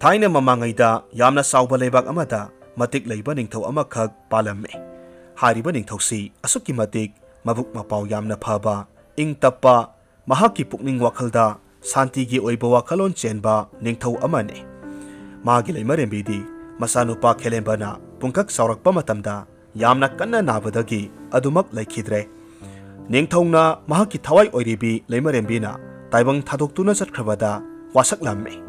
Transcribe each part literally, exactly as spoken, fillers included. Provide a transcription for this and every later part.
ꯊꯥꯏꯅ ꯃꯃꯥꯡꯉꯩꯗ ꯌꯥꯝꯅ ꯆꯥꯎꯕ ꯂꯩꯕꯥꯛ ꯑꯃꯗ ꯃꯇꯤꯛ ꯂꯩꯕ ꯅꯤꯡꯊꯧ ꯑꯃꯈꯛ ꯄꯥꯜꯂꯝꯃꯤ꯫ ꯍꯥꯏꯔꯤꯕ ꯅꯤꯡꯊꯧꯁꯤ ꯑꯁꯨꯛꯀꯤ ꯃꯇꯤꯛ ꯃꯕꯨꯛ ꯃꯄꯥꯎ ꯌꯥꯝꯅ ꯐꯕ, ꯏꯪ ꯇꯞꯄ, ꯃꯍꯥꯛꯀꯤ ꯄꯨꯛꯅꯤꯡ ꯋꯥꯈꯜꯗ ꯁꯥꯟꯇꯤꯒꯤ ꯑꯣꯏꯕ ꯋꯥꯈꯜꯂꯣꯟ ꯆꯦꯟꯕ ꯅꯤꯡꯊꯧ ꯑꯃꯅꯤ꯫ ꯃꯥꯒꯤ ꯂꯩꯃꯔꯦꯝꯕꯤꯗꯤ ꯃꯆꯥꯅꯨꯄꯥ ꯈꯦꯂꯦꯝꯕꯅ ꯄꯨꯡꯀꯛ ꯆꯥꯎꯔꯛꯄ ꯃꯇꯝꯗ ꯌꯥꯝꯅ ꯀꯟꯅ ꯅꯥꯕꯗꯒꯤ ꯑꯗꯨꯃꯛ ꯂꯩꯈꯤꯗ꯭ꯔꯦ꯫ ꯅꯤꯡꯊꯧꯅ ꯃꯍꯥꯛꯀꯤ ꯊꯋꯥꯏ ꯑꯣꯏꯔꯤꯕꯤ ꯂꯩꯃꯔꯦꯝꯕꯤꯅ ꯇꯥꯏꯕꯪ ꯊꯥꯗꯣꯛꯇꯨꯅ ꯆꯠꯈ꯭ꯔꯕꯗ ꯋꯥꯁꯛꯂꯝꯃꯤ꯫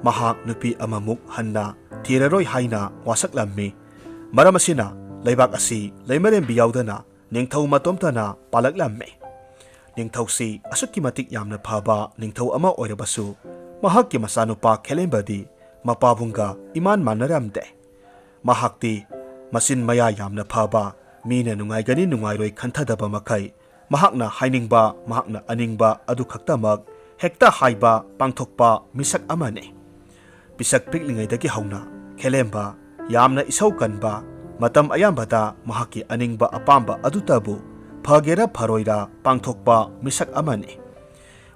ꯃꯍꯥꯛ ꯅꯨꯄꯤ ꯑꯃꯃꯨꯛ ꯍꯟꯅ ꯊꯤꯔꯔꯣꯏ ꯍꯥꯏꯅ ꯋꯥꯁꯛꯂꯝꯃꯤ꯫ ꯃꯔꯝ ꯑꯁꯤꯅ ꯂꯩꯕꯥꯛ ꯑꯁꯤ ꯂꯩꯃꯔꯦꯝꯕꯤ ꯌꯥꯎꯗꯅ ꯅꯤꯡꯊꯧ ꯃꯇꯣꯝꯇꯅ ꯄꯥꯜꯂꯛꯂꯝꯃꯤ꯫ ꯅꯤꯡꯊꯧꯁꯤ ꯑꯁꯨꯛꯀꯤ ꯃꯇꯤꯛ ꯌꯥꯝꯅ ꯐꯕ ꯅꯤꯡꯊꯧ ꯑꯃ ꯑꯣꯏꯔꯕꯁꯨ, ꯃꯍꯥꯛꯀꯤ ꯃꯆꯥꯅꯨꯄꯥ ꯈꯦꯂꯦꯝꯕꯗꯤ ꯃꯄꯥꯕꯨꯡꯒ ꯏꯃꯥꯟ ꯃꯥꯟꯅꯔꯝꯗꯦ꯫ ꯃꯍꯥꯛꯇꯤ ꯃꯆꯤꯟ ꯃꯌꯥ ꯌꯥꯝꯅ ꯐꯕ, ꯃꯤꯅ ꯅꯨꯡꯉꯥꯏꯒꯅꯤ ꯅꯨꯡꯉꯥꯏꯔꯣꯏ ꯈꯟꯊꯗꯕ ꯃꯈꯩ, ꯃꯍꯥꯛꯅ ꯍꯥꯏꯅꯤꯡꯕ, ꯃꯍꯥꯛꯅ ꯑꯅꯤꯡꯕ ꯑꯗꯨ ꯈꯛꯇꯃꯛ ꯍꯦꯛꯇ ꯍꯥꯏꯕ, ꯄꯥꯡꯊꯣꯛꯄ ꯃꯤꯁꯛ ꯑꯃꯅꯤ꯫ ꯄꯤꯁꯛ ꯄꯤꯛꯂꯤꯉꯩꯗꯒꯤ ꯍꯧꯅ ꯈꯦꯂꯦꯝꯕ ꯌꯥꯝꯅ ꯏꯁꯧ ꯀꯟꯕ, ꯃꯇꯝ ꯑꯌꯥꯝꯕꯗ ꯃꯍꯥꯛꯀꯤ ꯑꯅꯤꯡꯕ ꯑꯄꯥꯝꯕ ꯑꯗꯨꯇꯕꯨ ꯐꯒꯦꯔꯥ ꯐꯔꯣꯏꯔꯥ ꯄꯥꯡꯊꯣꯛꯄ ꯃꯤꯁꯛ ꯑꯃꯅꯤ꯫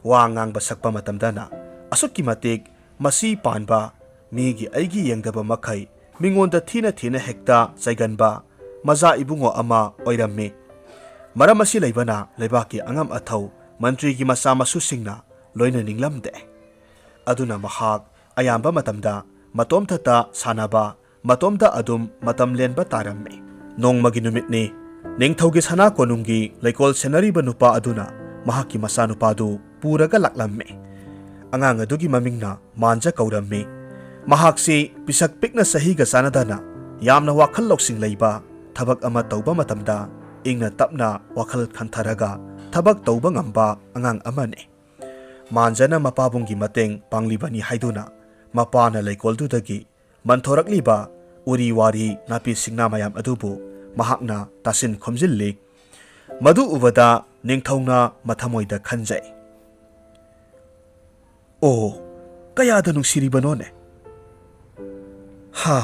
ꯋꯥ ꯉꯥꯡꯕ ꯁꯛꯄ ꯃꯇꯝꯗꯅ ꯑꯁꯨꯛꯀꯤ ꯃꯇꯤꯛ ꯃꯁꯤ ꯄꯥꯟꯕ, ꯃꯤꯒꯤ ꯑꯩꯒꯤ ꯌꯦꯡꯗꯕ ꯃꯈꯩ ꯃꯤꯉꯣꯟꯗ ꯊꯤꯅ ꯊꯤꯅ ꯍꯦꯛꯇ ꯆꯩꯒꯟꯕ, ꯃꯖꯥ ꯏꯕꯨꯡꯉꯣ ꯑꯃ ꯑꯣꯏꯔꯝꯃꯤ꯫ ꯃꯔꯝ ꯑꯁꯤ ꯂꯩꯕꯅ ꯂꯩꯕꯥꯛꯀꯤ ꯑꯉꯝ ꯑꯊꯧ ꯃꯟꯇ꯭ꯔꯤꯒꯤ ꯃꯆꯥ ꯃꯁꯨꯁꯤꯡꯅ ꯂꯣꯏꯅ ꯅꯤꯡꯂꯝꯗꯦ꯫ ꯑꯗꯨꯅ ꯃꯍꯥꯛ ꯑꯌꯥꯝꯕ ꯃꯇꯝꯗ ꯃꯇꯣꯝꯊꯇ ꯁꯥꯟꯅꯕ, ꯃꯇꯣꯝꯗ ꯑꯗꯨꯝ ꯃꯇꯝ ꯂꯦꯟꯕ ꯇꯥꯔꯝꯃꯤ꯫ ꯅꯣꯡꯃꯒꯤ ꯅꯨꯃꯤꯠꯅꯤ꯫ ꯅꯤꯡꯊꯧꯒꯤ ꯁꯅꯥ ꯀꯣꯅꯨꯡꯒꯤ ꯂꯩꯀꯣꯜ ꯁꯦꯟꯅꯔꯤꯕ ꯅꯨꯄꯥ ꯑꯗꯨꯅ ꯃꯍꯥꯛꯀꯤ ꯃꯆꯥꯅꯨꯄꯥꯗꯨ ꯄꯨꯔꯒ ꯂꯥꯛꯂꯝꯃꯤ꯫ ꯑꯉꯥꯡ ꯑꯗꯨꯒꯤ ꯃꯃꯤꯡꯅ ꯃꯥꯟꯖ ꯀꯧꯔꯝꯃꯤ꯫ ꯃꯍꯥꯛꯁꯤ ꯄꯤꯁꯛ ꯄꯤꯛꯅ ꯆꯍꯤꯒ ꯆꯥꯟꯅꯗꯅ ꯌꯥꯝꯅ ꯋꯥꯈꯜ ꯂꯧꯁꯤꯡ ꯂꯩꯕ, ꯊꯕꯛ ꯑꯃ ꯇꯧꯕ ꯃꯇꯝꯗ ꯏꯪꯅ ꯇꯞꯅ ꯋꯥꯈꯜ ꯈꯟꯊꯔꯒ ꯊꯕꯛ ꯇꯧꯕ ꯉꯝꯕ ꯑꯉꯥꯡ ꯑꯃꯅꯤ꯫ ꯃꯥꯟꯖꯅ ꯃꯄꯥꯕꯨꯡꯒꯤ ꯃꯇꯦꯡ ꯄꯥꯡꯂꯤꯕꯅꯤ ꯍꯥꯏꯗꯨꯅ ꯃꯄꯥꯅ ꯂꯩꯀꯣꯜꯗꯨꯗꯒꯤ ꯃꯟꯊꯣꯔꯛꯂꯤꯕ ꯎꯔꯤ ꯋꯥꯔꯤ, ꯅꯥꯄꯤ ꯁꯤꯡꯅꯥ ꯃꯌꯥꯝ ꯑꯗꯨꯕꯨ ꯃꯍꯥꯛꯅ ꯇꯥꯁꯤꯟ ꯈꯣꯝꯖꯤꯜꯂꯤ꯫ ꯃꯗꯨ ꯎꯕꯗ ꯅꯤꯡꯊꯧꯅ ꯃꯊꯃꯣꯏꯗ ꯈꯟꯖꯩ, "ꯑꯣ, ꯀꯌꯥꯗ ꯅꯨꯡꯁꯤꯔꯤꯕꯅꯣꯅꯦ! ꯍꯥ,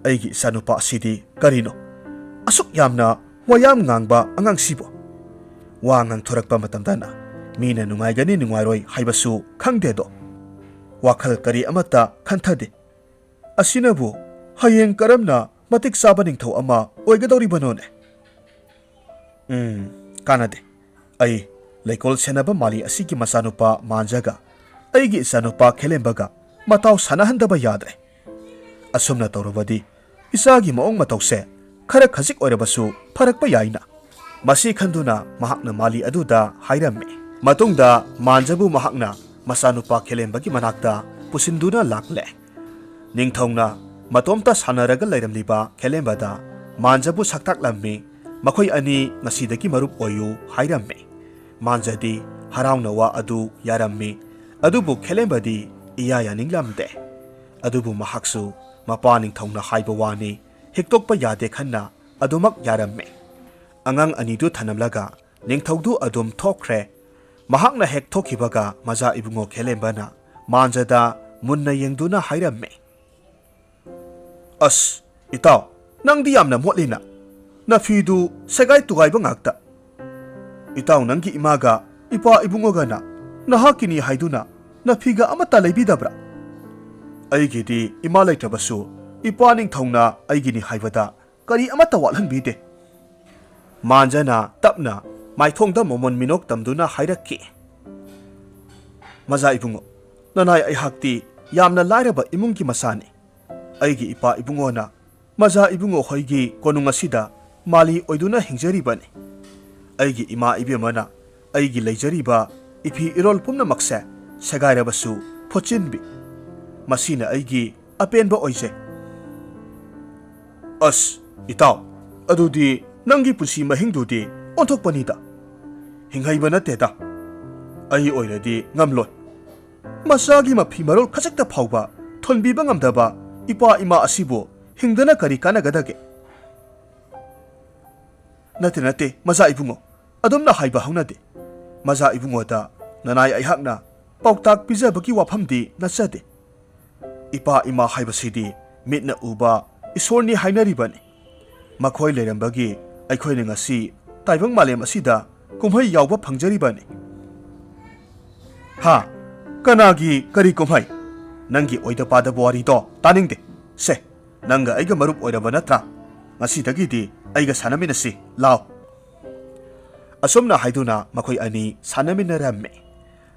ꯑꯩꯒꯤ ꯏꯆꯥꯅꯨꯄꯥ ꯑꯁꯤꯗꯤ ꯀꯔꯤꯅꯣ? ꯑꯁꯨꯛ ꯌꯥꯝꯅ ꯋꯥꯌꯥꯝ ꯉꯥꯡꯕ ꯑꯉꯥꯡꯁꯤꯕꯨ! ꯋꯥ ꯉꯥꯡꯊꯣꯔꯛꯄ ꯃꯇꯝꯗꯅ ꯃꯤꯅ ꯅꯨꯡꯉꯥꯏꯒꯅꯤ ꯅꯨꯡꯉꯥꯏꯔꯣꯏ ꯍꯥꯏꯕꯁꯨ ꯈꯪꯗꯦꯗꯣ!" ꯋꯥꯈꯜ ꯀꯔꯤ ꯑꯃꯠꯇ ꯈꯟꯊꯗꯦ꯫ ꯑꯁꯤꯅꯕꯨ ꯍꯌꯦꯡ ꯀꯔꯝꯅ ꯃꯇꯤꯛ ꯆꯥꯕ ꯅꯤꯡꯊꯧ ꯑꯃ ꯑꯣꯏꯒꯗꯧꯔꯤꯕꯅꯣꯅꯦ? ꯎꯝ, ꯀꯥꯟꯅꯗꯦ꯫ ꯑꯩ ꯂꯩꯀꯣꯜ ꯁꯦꯟꯅꯕ ꯃꯥꯂꯤ ꯑꯁꯤꯒꯤ ꯃꯆꯥꯅꯨꯄꯥ ꯃꯥꯟꯖꯒ ꯑꯩꯒꯤ ꯏꯆꯥꯅꯨꯄꯥ ꯈꯦꯂꯦꯝꯕꯒ ꯃꯇꯥꯎ ꯁꯥꯟꯅꯍꯟꯗꯕ ꯌꯥꯗ꯭ꯔꯦ꯫ ꯑꯁꯨꯝꯅ ꯇꯧꯔꯕꯗꯤ ꯏꯆꯥꯒꯤ ꯃꯑꯣꯡ ꯃꯇꯧꯁꯦ ꯈꯔ ꯈꯖꯤꯛ ꯑꯣꯏꯔꯕꯁꯨ ꯐꯔꯛꯄ ꯌꯥꯏꯅ꯫ ꯃꯁꯤ ꯈꯟꯗꯨꯅ ꯃꯍꯥꯛꯅ ꯃꯥꯂꯤ ꯑꯗꯨꯗ ꯍꯥꯏꯔꯝꯃꯤ꯫ ꯃꯇꯨꯡꯗ ꯃꯥꯟꯖꯕꯨ ꯃꯍꯥꯛꯅ ꯃꯆꯥꯅꯨꯄꯥ ꯈꯦꯂꯦꯝꯕꯒꯤ ꯃꯅꯥꯛꯇ ꯄꯨꯁꯤꯟꯗꯨꯅ ꯂꯥꯛꯂꯦ꯫ ꯅꯤꯡꯊꯧꯅ ꯃꯇꯣꯝꯇ ꯁꯥꯟꯅꯔꯒ ꯂꯩꯔꯝꯂꯤꯕ ꯈꯦꯂꯦꯝꯕꯗ ꯃꯥꯟꯖꯕꯨ ꯁꯛꯇꯥꯛꯂꯝꯃꯤ꯫ ꯃꯈꯣꯏ ꯑꯅꯤ ꯉꯁꯤꯗꯒꯤ ꯃꯔꯨꯞ ꯑꯣꯏꯌꯨ ꯍꯥꯏꯔꯝꯃꯤ꯫ ꯃꯥꯟꯖꯗꯤ ꯍꯔꯥꯎꯅ ꯋꯥ ꯑꯗꯨ ꯌꯥꯔꯝꯃꯤ꯫ ꯑꯗꯨꯕꯨ ꯈꯦꯂꯦꯝꯕꯗꯤ ꯏꯌꯥ ꯌꯥꯅꯤꯡꯂꯝꯗꯦ꯫ ꯑꯗꯨꯕꯨ ꯃꯍꯥꯛꯁꯨ ꯃꯄꯥ ꯅꯤꯡꯊꯧꯅ ꯍꯥꯏꯕ ꯋꯥꯅꯤ, ꯍꯤꯛꯇꯣꯛꯄ ꯌꯥꯗꯦ ꯈꯟꯅ ꯑꯗꯨꯃꯛ ꯌꯥꯔꯝꯃꯤ꯫ ꯑꯉꯥꯡ ꯑꯅꯤꯗꯨ ꯊꯅꯝꯂꯒ ꯅꯤꯡꯊꯧꯗꯨ ꯑꯗꯨꯝ ꯊꯣꯛꯈ꯭ꯔꯦ꯫ ꯃꯍꯥꯛꯅ ꯍꯦꯛ ꯊꯣꯛꯈꯤꯕꯒ ꯃꯖꯥ ꯏꯕꯨꯡꯉꯣ ꯈꯦꯂꯦꯝꯕꯅ ꯃꯥꯟꯖꯗ ꯃꯨꯟꯅ ꯌꯦꯡꯗꯨꯅ ꯍꯥꯏꯔꯝꯃꯤ, "ꯑꯁ, ꯏꯇꯥꯎ, ꯅꯪꯗꯤ ꯌꯥꯝꯅ ꯃꯣꯠꯂꯤꯅ꯫ ꯅꯐꯤꯗꯨ ꯁꯦꯒꯥꯏ ꯇꯨꯒꯥꯏꯕ ꯉꯥꯛꯇ꯫ ꯏꯇꯥꯎ, ꯅꯪꯒꯤ ꯏꯃꯥꯒ ꯏꯄꯥ ꯏꯕꯨꯡꯉꯣꯒꯅ ꯅꯍꯥꯛꯀꯤꯅꯤ ꯍꯥꯏꯗꯨꯅ ꯅꯐꯤꯒ ꯑꯃꯠꯇ ꯂꯩꯕꯤꯗꯕ꯭ꯔꯥ? ꯑꯩꯒꯤꯗꯤ ꯏꯃꯥ ꯂꯩꯇ꯭ꯔꯕꯁꯨ ꯏꯄꯥ ꯅꯤꯡꯊꯧꯅ ꯑꯩꯒꯤꯅꯤ ꯍꯥꯏꯕꯗ ꯀꯔꯤ ꯑꯃꯠꯇ ꯋꯥꯠꯍꯟꯕꯤꯗꯦ꯫" ꯃꯥꯟꯖꯅ ꯇꯞꯅ ꯃꯥꯏꯊꯣꯡꯗ ꯃꯣꯃꯣꯟ ꯃꯤꯅꯣꯛ ꯇꯝꯗꯨꯅ ꯍꯥꯏꯔꯛꯈꯤ, "ꯃꯖꯥ ꯏꯕꯨꯡꯉꯣ, ꯅꯅꯥꯏ ꯑꯩꯍꯥꯛꯇꯤ ꯌꯥꯝꯅ ꯂꯥꯏꯔꯕ ꯏꯃꯨꯡꯒꯤ ꯃꯆꯥꯅꯤ꯫ ꯑꯩꯒꯤ ꯏꯄꯥ ꯏꯕꯨꯡꯉꯣꯅ ꯃꯖꯥ ꯏꯕꯨꯡꯉꯣ ꯍꯣꯏꯒꯤ ꯀꯣꯅꯨꯡ ꯑꯁꯤꯗ ꯃꯥꯂꯤ ꯑꯣꯏꯗꯨꯅ ꯍꯤꯡꯖꯔꯤꯕꯅꯤ꯫ ꯑꯩꯒꯤ ꯏꯃꯥ ꯏꯕꯦꯝꯃꯅ ꯑꯩꯒꯤ ꯂꯩꯖꯔꯤꯕ ꯏꯐꯤ ꯏꯔꯣꯜ ꯄꯨꯝꯅꯃꯛꯁꯦ ꯁꯦꯒꯥꯏꯔꯕꯁꯨ ꯐꯣꯠꯆꯤꯟꯕꯤ꯫ ꯃꯁꯤꯅ ꯑꯩꯒꯤ ꯑꯄꯦꯟꯕ ꯑꯣꯏꯖꯩ꯫" "ꯑꯁ, ꯏꯇꯥꯎ, ꯑꯗꯨꯗꯤ ꯅꯪꯒꯤ ꯄꯨꯟꯁꯤ ꯃꯍꯤꯡꯗꯨꯗꯤ ꯑꯣꯟꯊꯣꯛꯄꯅꯤꯗ꯫ ꯍꯤꯡꯍꯩꯕ ꯅꯠꯇꯦꯗ꯫ ꯑꯩ ꯑꯣꯏꯔꯗꯤ ꯉꯝꯂꯣꯏ꯫ ꯃꯆꯥꯒꯤ ꯃꯐꯤ ꯃꯔꯣꯜ ꯈꯖꯤꯛꯇ ꯐꯥꯎꯕ ꯊꯣꯟꯕꯤꯕ ꯉꯝꯗꯕ ꯏꯄꯥ ꯏꯃꯥ ꯑꯁꯤꯕꯨ ꯍꯤꯡꯗꯅ ꯀꯔꯤ ꯀꯥꯟꯅꯒꯗꯒꯦ?" "ꯅꯠꯇꯦ, ꯅꯠꯇꯦ, ꯃꯖꯥ ꯏꯕꯨꯡꯉꯣ, ꯑꯗꯨꯝꯅ ꯍꯥꯏꯕ ꯍꯧꯅꯗꯦ꯫ ꯃꯖꯥ ꯏꯕꯨꯡꯉꯣꯗ ꯅꯅꯥꯏ ꯑꯩꯍꯥꯛꯅ ꯄꯥꯎꯇꯥꯛ ꯄꯤꯖꯕꯒꯤ ꯋꯥꯐꯝꯗꯤ ꯅꯠꯆꯗꯦ꯫ ꯏꯄꯥ ꯏꯃꯥ ꯍꯥꯏꯕꯁꯤꯗꯤ ꯃꯤꯠꯅ ꯎꯕ ꯏꯁꯣꯔꯅꯤ ꯍꯥꯏꯅꯔꯤꯕꯅꯤ꯫ ꯃꯈꯣꯏ ꯂꯩꯔꯝꯕꯒꯤ ꯑꯩꯈꯣꯏꯅ ꯉꯁꯤ ꯇꯥꯏꯕꯪ ꯃꯥꯂꯦꯝ ꯑꯁꯤꯗ ꯀꯨꯝꯍꯩ ꯌꯥꯎꯕ ꯐꯪꯖꯔꯤꯕꯅꯤ꯫" "ꯍꯥ? ꯀꯅꯥꯒꯤ ꯀꯔꯤ ꯀꯨꯝꯍꯩ?" ꯅꯪꯒꯤ ꯑꯣꯏꯗ ꯄꯥꯗꯕ ꯋꯥꯔꯤꯗꯣ ꯇꯥꯅꯤꯡꯗꯦ꯫ ꯁꯦ, ꯅꯪꯒ ꯑꯩꯒ ꯃꯔꯨꯞ ꯑꯣꯏꯔꯕ ꯅꯠꯇ꯭ꯔꯥ? ꯉꯁꯤꯗꯒꯤꯗꯤ ꯑꯩꯒ ꯁꯥꯟꯅꯃꯤꯟꯅꯁꯤ, ꯂꯥꯎ꯫" ꯑꯁꯨꯝꯅ ꯍꯥꯏꯗꯨꯅ ꯃꯈꯣꯏ ꯑꯅꯤ ꯁꯥꯟꯅꯃꯤꯟꯅꯔꯝꯃꯤ꯫